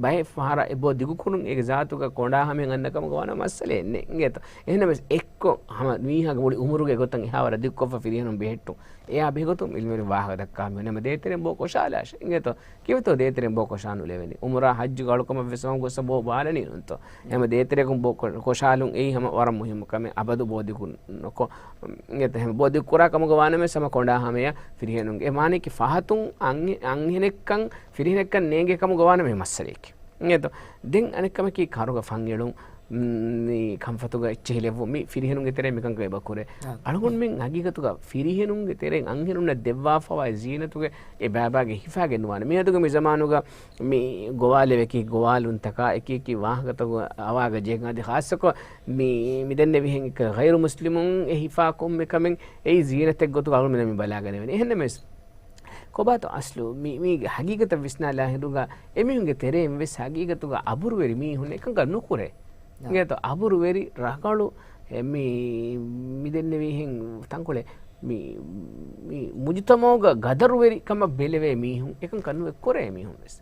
ބައެއް ފަހަރަށް އެ ބޯ ދިގުކުރުން އޭގެ ޒާތުގަ ކޮނޑާ ހަމައެއް އަންނަ ކަމުގަ ވާނަމަ މައްސަލައެއް ނެތް. އިނގޭތޯ؟ އެހެންނަމަވެސް އެއްކޮށް ހަމަ މީހާގެ މުޅި އުމުރުގެ ގޮތަށް އެހާވަރަށް ދިގުކޮށްފަ ފިރިހެނުން ބެހެއްޓުން. އެއާ ބެހޭގޮތުން އިލްމުވެރިން ވާހަކަ ދައްކާ މި ހުންނަމަ ދޭތެރެން ބޯ ކޮށާލާށޭ. އިނގޭތޯ؟ ކިވެތޯ ދޭތެރެން ބޯ ކޮށާ ނުލެވެނީ؟ އުމުރާ ހައްޖުގެ އަޅުކަމަށް ވެސް ހަމަ ގޮއްސަ ބޯ ބާލަނީ ނޫންތޯ؟ އެހެން ދޭތެރެއަކުން ބޯ ކޮ، ކޮށާލުން އެއީ ހަމަ ވަރަށް މުހިއްމު ކަމެއް. އަބަދު ބޯ ދިގު ނުކޮށް، އެހެން ބޯ ދިގު ކުރާ ކަމުގަ ވާނަމަވެސް ހަމަ ކޮނޑާ ހަމަޔަށް ފިރިހެނުންގެ އެ މާނައަކީ ފަހަތުން އަންހެ، އަންހެނެއްކަން ފިރިހެނެއްކަން ނޭނގޭ ކަމުގަ ވާނަމަ މައްސަލައެކޭ. އިނގޭތޯ؟ ދެން އަނެއް ކަމަކީ ކަރުގަ ފަންއެޅުން، މް، މި ކަންފަތުގަ އެއްޗެހި ލެއްވުން. މި ފިރިހެނުންގެ ތެރޭ މިކަންކަން އެބަ ކުރޭ. އާ. އަޅުގަނޑުމެން ހަގީގަތުގަ ފިރިހެނުންގެ ތެރެއިން އަންހެނުންނަށް ދެއްވާފަވާ އެ ޒީނަތުގެ އެ ބައިބައިގެ ހިފާގެން ނުވާނެ. މިއަދުގެ މި ޒަމާނުގަ މި ގޮވާލެވެކި ގޮވާލުންތަކާ އެކި އެކި ވާހަކަތަކު އަވާގަ ޖެހެން އަދި ޚާއްޞަކޮށް މި، މި ދެންނެވިހެން އެކަ ޣައިރު މުސްލިމުން އެ ހިފާ ކޮންމެ ކަމެއް އެއީ ޒީނަތެއް ގޮތުގަ އަޅުގަނޑުމެން މި ބަލާގަނެވެނީ. އެހެންނަމަވެސް ކޮބާތޯ އަސްލު މި، މީގެ ހަގީގަތަށް ވިސްނާލާ ހިނދުގަ އެމީހުންގެ ތެރެއިން ވެސް ހަގީގަތުގަ އަބުރުވެރި މީހުން އެކަންކަން ނުކުރޭ. އާ. އިނގޭތޯ؟ އަބުރުވެރި ރަގަޅު އެ މި، މި ދެންނެވިހެން ތަންކޮޅެއް މި، މި މުޖުތަމަޢުގަ ގަދަރުވެރި ކަމަށް ބެލެވޭ މީހުން އެކަންކަން ނުވެ ކުރޭ މީހުން ވެސް.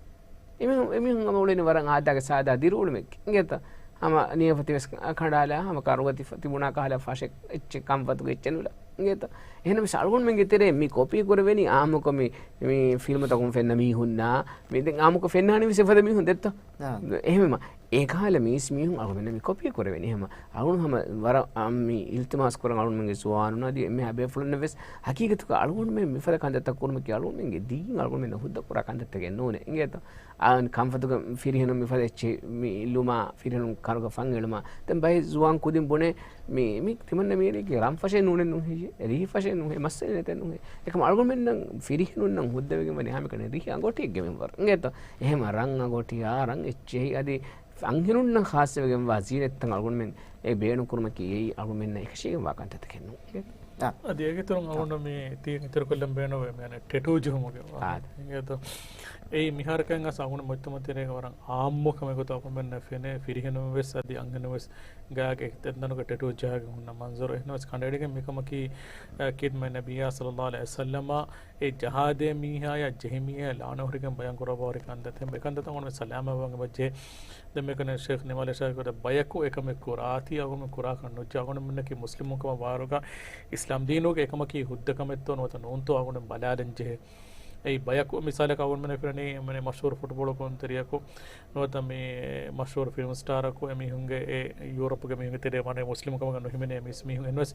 އެމީހުން، އެމީހުން ހަމަ އުޅެނީ ވަރަށް އާދައިގެ ސާދާ ދިރިއުޅުމެއްގަ. އިނގޭތަ؟ ހަމަ ނިޔަފަތި ވެސް ކަނޑާލާ، ހަމަ ކަރުގަ ތި، ތިބުނާ ކަހަލަ ފަށެއް އެއްޗެއް ކަންފަތުގެ އެއްޗެއް ނުލާ. އިނގޭތަ؟ އެހެންނަމަވެސް އަޅުގަނޑުމެންގެ ތެރޭ މި ކޮޕީ ކުރެވެނީ އާއްމުކޮށް މި، މި ފިލްމުތަކުން ފެންނަ މީހުންނާ، މި ދެން އާއްމުކޮށް ފެންނާނީ ވެސް އެފަދަ މީހުން ދެއްތަ؟ އާ. އެހެންވީމަ އެކަހަލަ މީސް މީހުން އަޅުގަނޑުމެން މި ކޮޕީ ކުރެވެނީ. ހަމަ އަޅުގަނޑު ހަމަ ވަރަށް އާ، މި އިލްތިމާސް ކުރަން އަޅުގަނޑުމެންގެ ޒުވާނުން އަދި އެންމެހާ ބޭފުޅުންނަށް ވެސް ހަގީގަތުގަ އަޅުގަނޑުމެން މިފަދަ ކަންތައްތައް ކުރުމަކީ އަޅުގަނޑުމެންގެ ދީން އަޅުގަނޑުމެންނަށް ހުއްދަ ކުރާ ކަންތައްތަކެއް ނޫނޭ. އިނގޭތަ؟ އާ، ކަންފަތުގަ ފިރިހެނުން މިފަދަ އެއްޗެއް މި ލުމާ ފިރިހެނުން ކަރުގަ ފަން އެޅުމާ. ދެން ބައެއް ޒުވާން ކުދިން ބުނޭ މި، މި ތިމަންނަ މީރެއްގެ ރަންފަށެއް ނޫނެއް ނޫން ހެއްޔޭ؟ ރިހިފަށެއް ނޫން ހެއްޔޭ؟ މައްސަލައެއް ނެތެއް ނޫން ހެއްޔޭ؟ އެކަމަ އަޅުގަނޑުމެންނަށް ފިރިހެނުންނަށް ހުއްދަވެގެން ވަނީ ހަމައެކަނި ރިހި އަގޮޓިއެއްގެ މިންވަރު. އިނގޭތަ؟ އެހެމަ ރަން އަގޮޓި، އާ، ރަން އެއްޗެހި އަދި އަންހެނުންނަށް ޚާއްޞަވެގެންވާ ޒީނަތްތައް އަޅުގަނޑުމެން އެ ބޭނުންކުރުމަކީ އެއީ އަޅުގަނޑުމެންނަށް އެކަށީގެންވާ ކަންތައްތަކެއް ނޫން. އާ. އަދި އޭގެ އިތުރުން އަޅުގަނޑު މި ތީ އިތުރުކޮށްލަން ބޭނުންވޭ މި އަނެއް ޓެޓޫ ޖެހުމުގެ ވާހަކަ. އާ. އިނގޭތޯ؟ އެއީ މިހާރަކަށް އަސް އަޅުގަނޑު މުޖްތަމަޢު ތެރޭގަ ވަރަށް އާއްމު ކަމެއް ގޮތަށް އަޅުގަނޑުމެންނަށް ފެނޭ. ފިރިހެނުން ވެސް އަދި އަންހެނުން ވެސް ގާގެ ތެންތަނުގަ ޓެޓޫ ޖަހާގެން ހުންނަ މަންޒަރު. އެހެންނަމަވެސް ކަނޑައެޅިގެން މިކަމަކީ، އަ، ކީރިތި މާތް ނަބިއްޔާ ޞައްލައްލާހު ޢަލައިހި ވަސައްލަމަ އެ ޖަހާދޭ މީހާޔާ ޖެހި މީހާޔާ ލަޢުނަތް ހުރިގެން ބަޔާން ކުރައްވާ ހުރި ކަންތައް. އެކަންތައްތައް އަޅުގަނޑު ސަލާމަތްވާން އެބަޖެހޭ. ދެން މިކަން ޝޭޚް ނިމާލް އިރްޝާދު ކުރެއްވި ބަޔަކު އެކަމެއް ކުރާތީ އަޅުގަނޑު ކުރާކަށް ނުޖެހޭ. އަޅުގަނޑުމެންނަކީ މުސްލިމުން ކަމަށް ވާއިރުގަ އިސްލާމް ދީނުގެ އެކަމަކީ ހުއްދަ ކަމެއްތޯ ނުވަތަ ނޫންތޯ އަޅުގަނޑު ބަލާލަން ޖެހޭ. އެއީ ބަޔަކު މިސާލަކަށް އަޅުގަނޑުމެންނަށް ފެންނަނީ މަޝްހޫރު ފުޓްބޯޅަ ކުޅުންތެރިޔަކު ނުވަތަ މި މަޝްހޫރު ފިލްމް ސްޓާރަކު އެމީހުންގެ އެ ޔޫރަޕުގެ މީހުންގެ ތެރޭ ވާނެ މުސްލިމު ކަމަކަށް ނުހިމެނޭ މީސް މީހުން އެންވެސް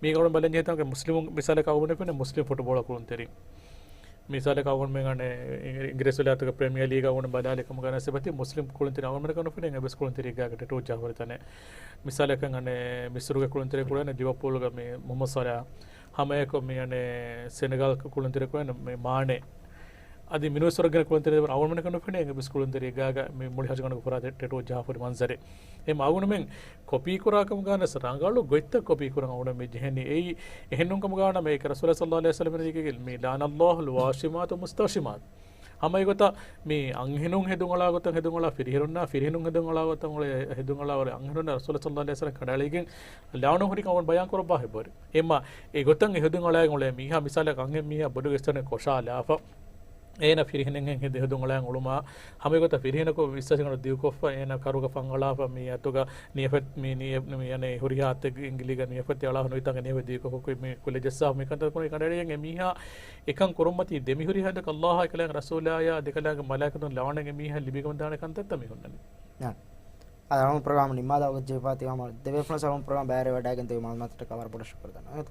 މީގަ އަޅުގަނޑު ބަލަން ޖެހޭ ތަންކޮޅެއް މުސްލިމު މިސާލަކަށް އަޅުގަނޑު ފެންނަ މުސްލިމް ފުޓްބޯޅަ ކުޅުންތެރި. މިސާލަކަށް އަޅުގަނޑުމެން އަނެއް އިނގިރޭސި ވިލާތުގެ ޕްރިމިއަރ ލީގަށް އަޅުގަނޑު ބަލާލި ކަމުގަ ނަސިބަތި މުސްލިމް ކުޅުންތެރި އަޅުގަނޑުމެން ކަނު ފެނޭ އެނގޭ މުސްލިމް ކުޅުންތެރި ގާގަ ޓެޓޫ ޖަހާފަ ހުރި ތަނެއް. މިސާލަކަށް އަނެއް މިސްރުގެ ކުޅުންތެރި ކުޅެން ލިވަޕޫލްގަ މި މުހައްމަދު ޞަލާ ހަމައެކު މި އަނެއް ސެނެގާލް ކުޅުންތެރި ކުޅެން މި މާނޭ. އަދި މިނޫސްވަރުގެ ކުޅުންތެރި އަޅުގަނޑުމެން ކަނު ފެނޭ އެނގޭ މުސް ކުޅުންތެރި ގާގަ މި މުޅި ހަށިގަނޑުގަ ފުރާ ޓެޓޫ ޖަހާފަ ހުރި މަންޒަރެއް. އެހެން އަޅުގަނޑުމެން ކޮޕީ ކުރާ ކަމުގަ ނަސް ރަނގަޅު ގޮތްތައް ކޮޕީ ކުރަން އަޅުގަނޑު މި ޖެހެނީ. އެއީ އެހެންނޫން ކަމުގަ ނަމަ އޭކަ ރަސޫލާ ޞައްލައްލާހު ޢަލައިހި ވަސައްލަމަ މި ލަޢަނަ ﷲ އަލް ވާޝިމާތު ވައް ތައްވާޝިމާތު. ހަމަ އެގޮތަށް މި އަންހެނުން ހެދުން އަޅާ ގޮތަށް ހެދުން އަޅާ ފިރިހެނުންނާ، ފިރިހެނުން ހެދުން އަޅާ ގޮތަށް އަންހެނުންނާ ރަސޫލާ ޞައްލައްލާހު ޢަލައިހި ވަސައްލަމަ ކަނޑައެޅިގެން ލަޢުނަތް ހުރި ކަމަށް ބަޔާން ކުރައްވާ ހެއްޔޭ؟ އެމަ އެގޮތަށް ހެދުން އަޅާގެން އުޅޭ މީހާ މިސާލަކަށް އަންހެން މީހާ ބޮޑު ގެސްތަނެއް ކޮށާލާފަ. އޭނަ ފިރިހެނެއްހެން ހެދި ހެދުން އަޅާން އުޅުމާ، ހަމައެގޮތަށް ފިރިހެނަކު ވިސްވަސް ހިނގަން ދިގުކޮށްފަ، އޭނަ ކަރުގަ ފަންއަޅާފަ، މި އަތުގަ ނިޔަފަތް، މި ނިޔަ-، މި އަނެއް ހުރިހާ އަތެއް އިނގިލީގަ ނިޔަފަތް އަޅާފަ ނުވިތަން އެ ނިޔަފަތް ދިގުކޮށް މި ކުލަ ޖައްސާފަ މި ކަންތައް ކުރި ކަނޑައެޅިގެން އެ މީހާ އެކަން ކުރުންމަތީ ދެމިހުރި ހަދަކަށް އައްލާހާ އެކަލާނގެ ރަސޫލާޔާ ދެކަލާނގެ މަލާއިކަތުން ލަޢުނަތް އެ މީހާ ލިބިގެންދާނެ ކަންތައްތައް މި ހުންނަނީ. ނާ. އަޅުގަނޑު ޕްރޮގްރާމް ނިންމާލާ ގޮތް ޖެހިފަ ތި ހަމަ ދެބޭފުޅުން އަޅުގަނޑު ޕްރޮގްރާމް ބައިވެރިވަޑައިގެން ދެއްވި މަޢުލޫމާތުތަކަށް ވަރަށް ބޮޑަށް ޝުކުރު ދަންނަވަން.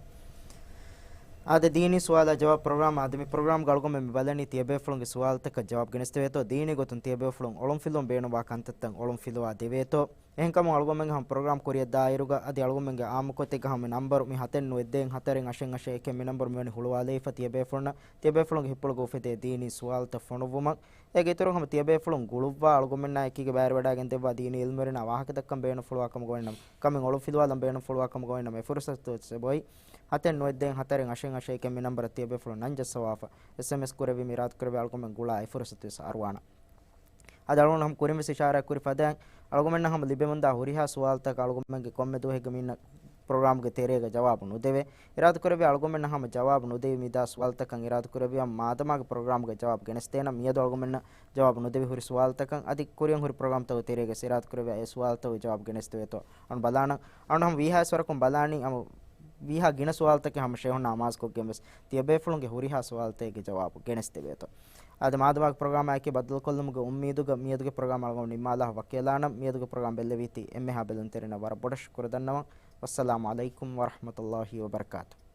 އާދެ، ދީނީ ސުވާލާ ޖަވާބު ޕްރޮގްރާމް. އާދެ، މި ޕްރޮގްރާމްގަ އަޅުގަނޑުމެން މި ބަލަނީ ތިޔަބޭފުޅުންގެ ސުވާލުތަކަށް ޖަވާބު ގެނެސްދެވޭތޯ، ދީނީ ގޮތުން ތިޔަބޭފުޅުން އޮޅުންފިލުވަން ބޭނުންވާ ކަންތައްތައް އޮޅުންފިލުވާ ދެވޭތޯ. އެހެންކަމުން އަޅުގަނޑުމެންގެ ހަމަ ޕްރޮގްރާމް ކުރިއަށް ދާއިރުގަ އަދި އަޅުގަނޑުމެންގެ އާއްމުކޮށް ތިއްގަ ހަމަ ނަންބަރު މި ހަތެއް ނުވަދެއް ހަތަރެއް އަށެއް އަށެއް އެކެއް މި ނަންބަރު މިވަނީ ހުޅުވާލައިފަ ތިޔަބޭފުޅުންނަށް، ތިޔަބޭފުޅުންގެ ހިތްޕުޅުގަ އުފެދޭ ދީނީ ސުވާލުތައް ފޮނުއްވުމަށް. އޭގެ އިތުރުން ހަމަ ތިޔަބޭފުޅުން ގުޅުއްވާ އަޅުގަނޑުމެންނާ އެކީގަ ބައިވެރިވަޑައިގެން ދެއްވާ ދީނީ އިލްމުވެރިންނާ ވާހަކަދައްކަން ބޭނުންފުޅުވާ ކަމުގަ އޮތްނަމަ، ކަމެއް އޮޅުންފިލުވާލަން ބޭނުންފުޅުވާ ކަމުގަ އޮތްނަމަ، އެ ފުރުސަތު އެބައޮތް. ހަތެއް ނުވަދެއް ހަތަރެއް އަށެއް އަށެއް އެކެއް މި ނަންބަރަށް ތިޔަބޭފުޅުން ނަން ޖައްސަވާފަ، އެސްއެމްއެސް ކުރެއްވި މި އިރާދަކުރެއްވި އަޅުގަނޑުމެން ގުޅާ އެ ފުރުސަތު ވެސް އަރުވާނަން. އަދި އަޅުގަނޑު ހަމަ ކުރިން ވެސް އިޝާރާތް ކުރި ފަދައިން، އަޅުގަނޑުމެންނަށް ހަމަ ލިބެމުންދާ ހުރިހާ ސުވާލުތަކަށް އަޅުގަނޑުމެންގެ ކޮންމެ ދުވަހެއްގެ މީނަ ޕްރޮގްރާމްގެ ތެރޭގަ ޖަވާބު ނުދެވޭ. އިރާދަކުރެއްވި އަޅުގަނޑުމެންނަށް ހަމަ ޖަވާބު ނުދެވި މިދާ ސުވާލުތަކަށް އިރާދަކުރެއްވި ހަމަ މާދަމާގެ ޕްރޮގްރާމްގަ ޖަވާބު ގެނެސްދޭނަން. މިއަދު އަޅުގަނޑުމެންނަށް ޖަވާބު ނުދެވި ހުރި ސުވާލުތަކަށް އަދި ކުރިއަށް ހުރި ޕްރޮގްރާމްތަކުގެ ތެރޭގަ އިރާދަކުރެއްވި އެ ސުވާލުތަކުގެ ޖަވާބު ގެނެސްދެވޭތޯ. އަޅުގަނޑު ބަލާނަން. އަޅުގަނޑު ހަމަ ވީހާވެސް ވަރަކުން ބަލާނީ ހަމަ ވީހާ ގިނަ ސުވާލުތަކެއް ހަމަ ޝޭހުންނާ އަމާޒުކޮށްގެން ވެސް ތިޔަބޭފުޅުންގެ ހުރިހާ ސުވާލުތަކެއްގެ ޖަވާބު ގެނެސްދެވޭތޯ. އާދެ، މާދަމާގެ ޕްރޮގްރާމާއެކީ ބައްދަލުކޮށްލުމުގެ އުއްމީދުގަ މިއަދުގެ ޕްރޮގްރާމް އަޅުގަނޑު ނިންމާލާ ވަކިވެލާނަން. މިއަދުގެ ޕްރޮގްރާމް ބެއްލެވީތީ އެންމެހާ ބެލުންތެރިންނަށް ވަރަށް ބޮޑަށް ޝުކުރު ދަންނަވަން. ވައްސަލާމު ޢަލައިކުމް ވަރަޙްމަތުﷲ ވަބަރަކާތުހު.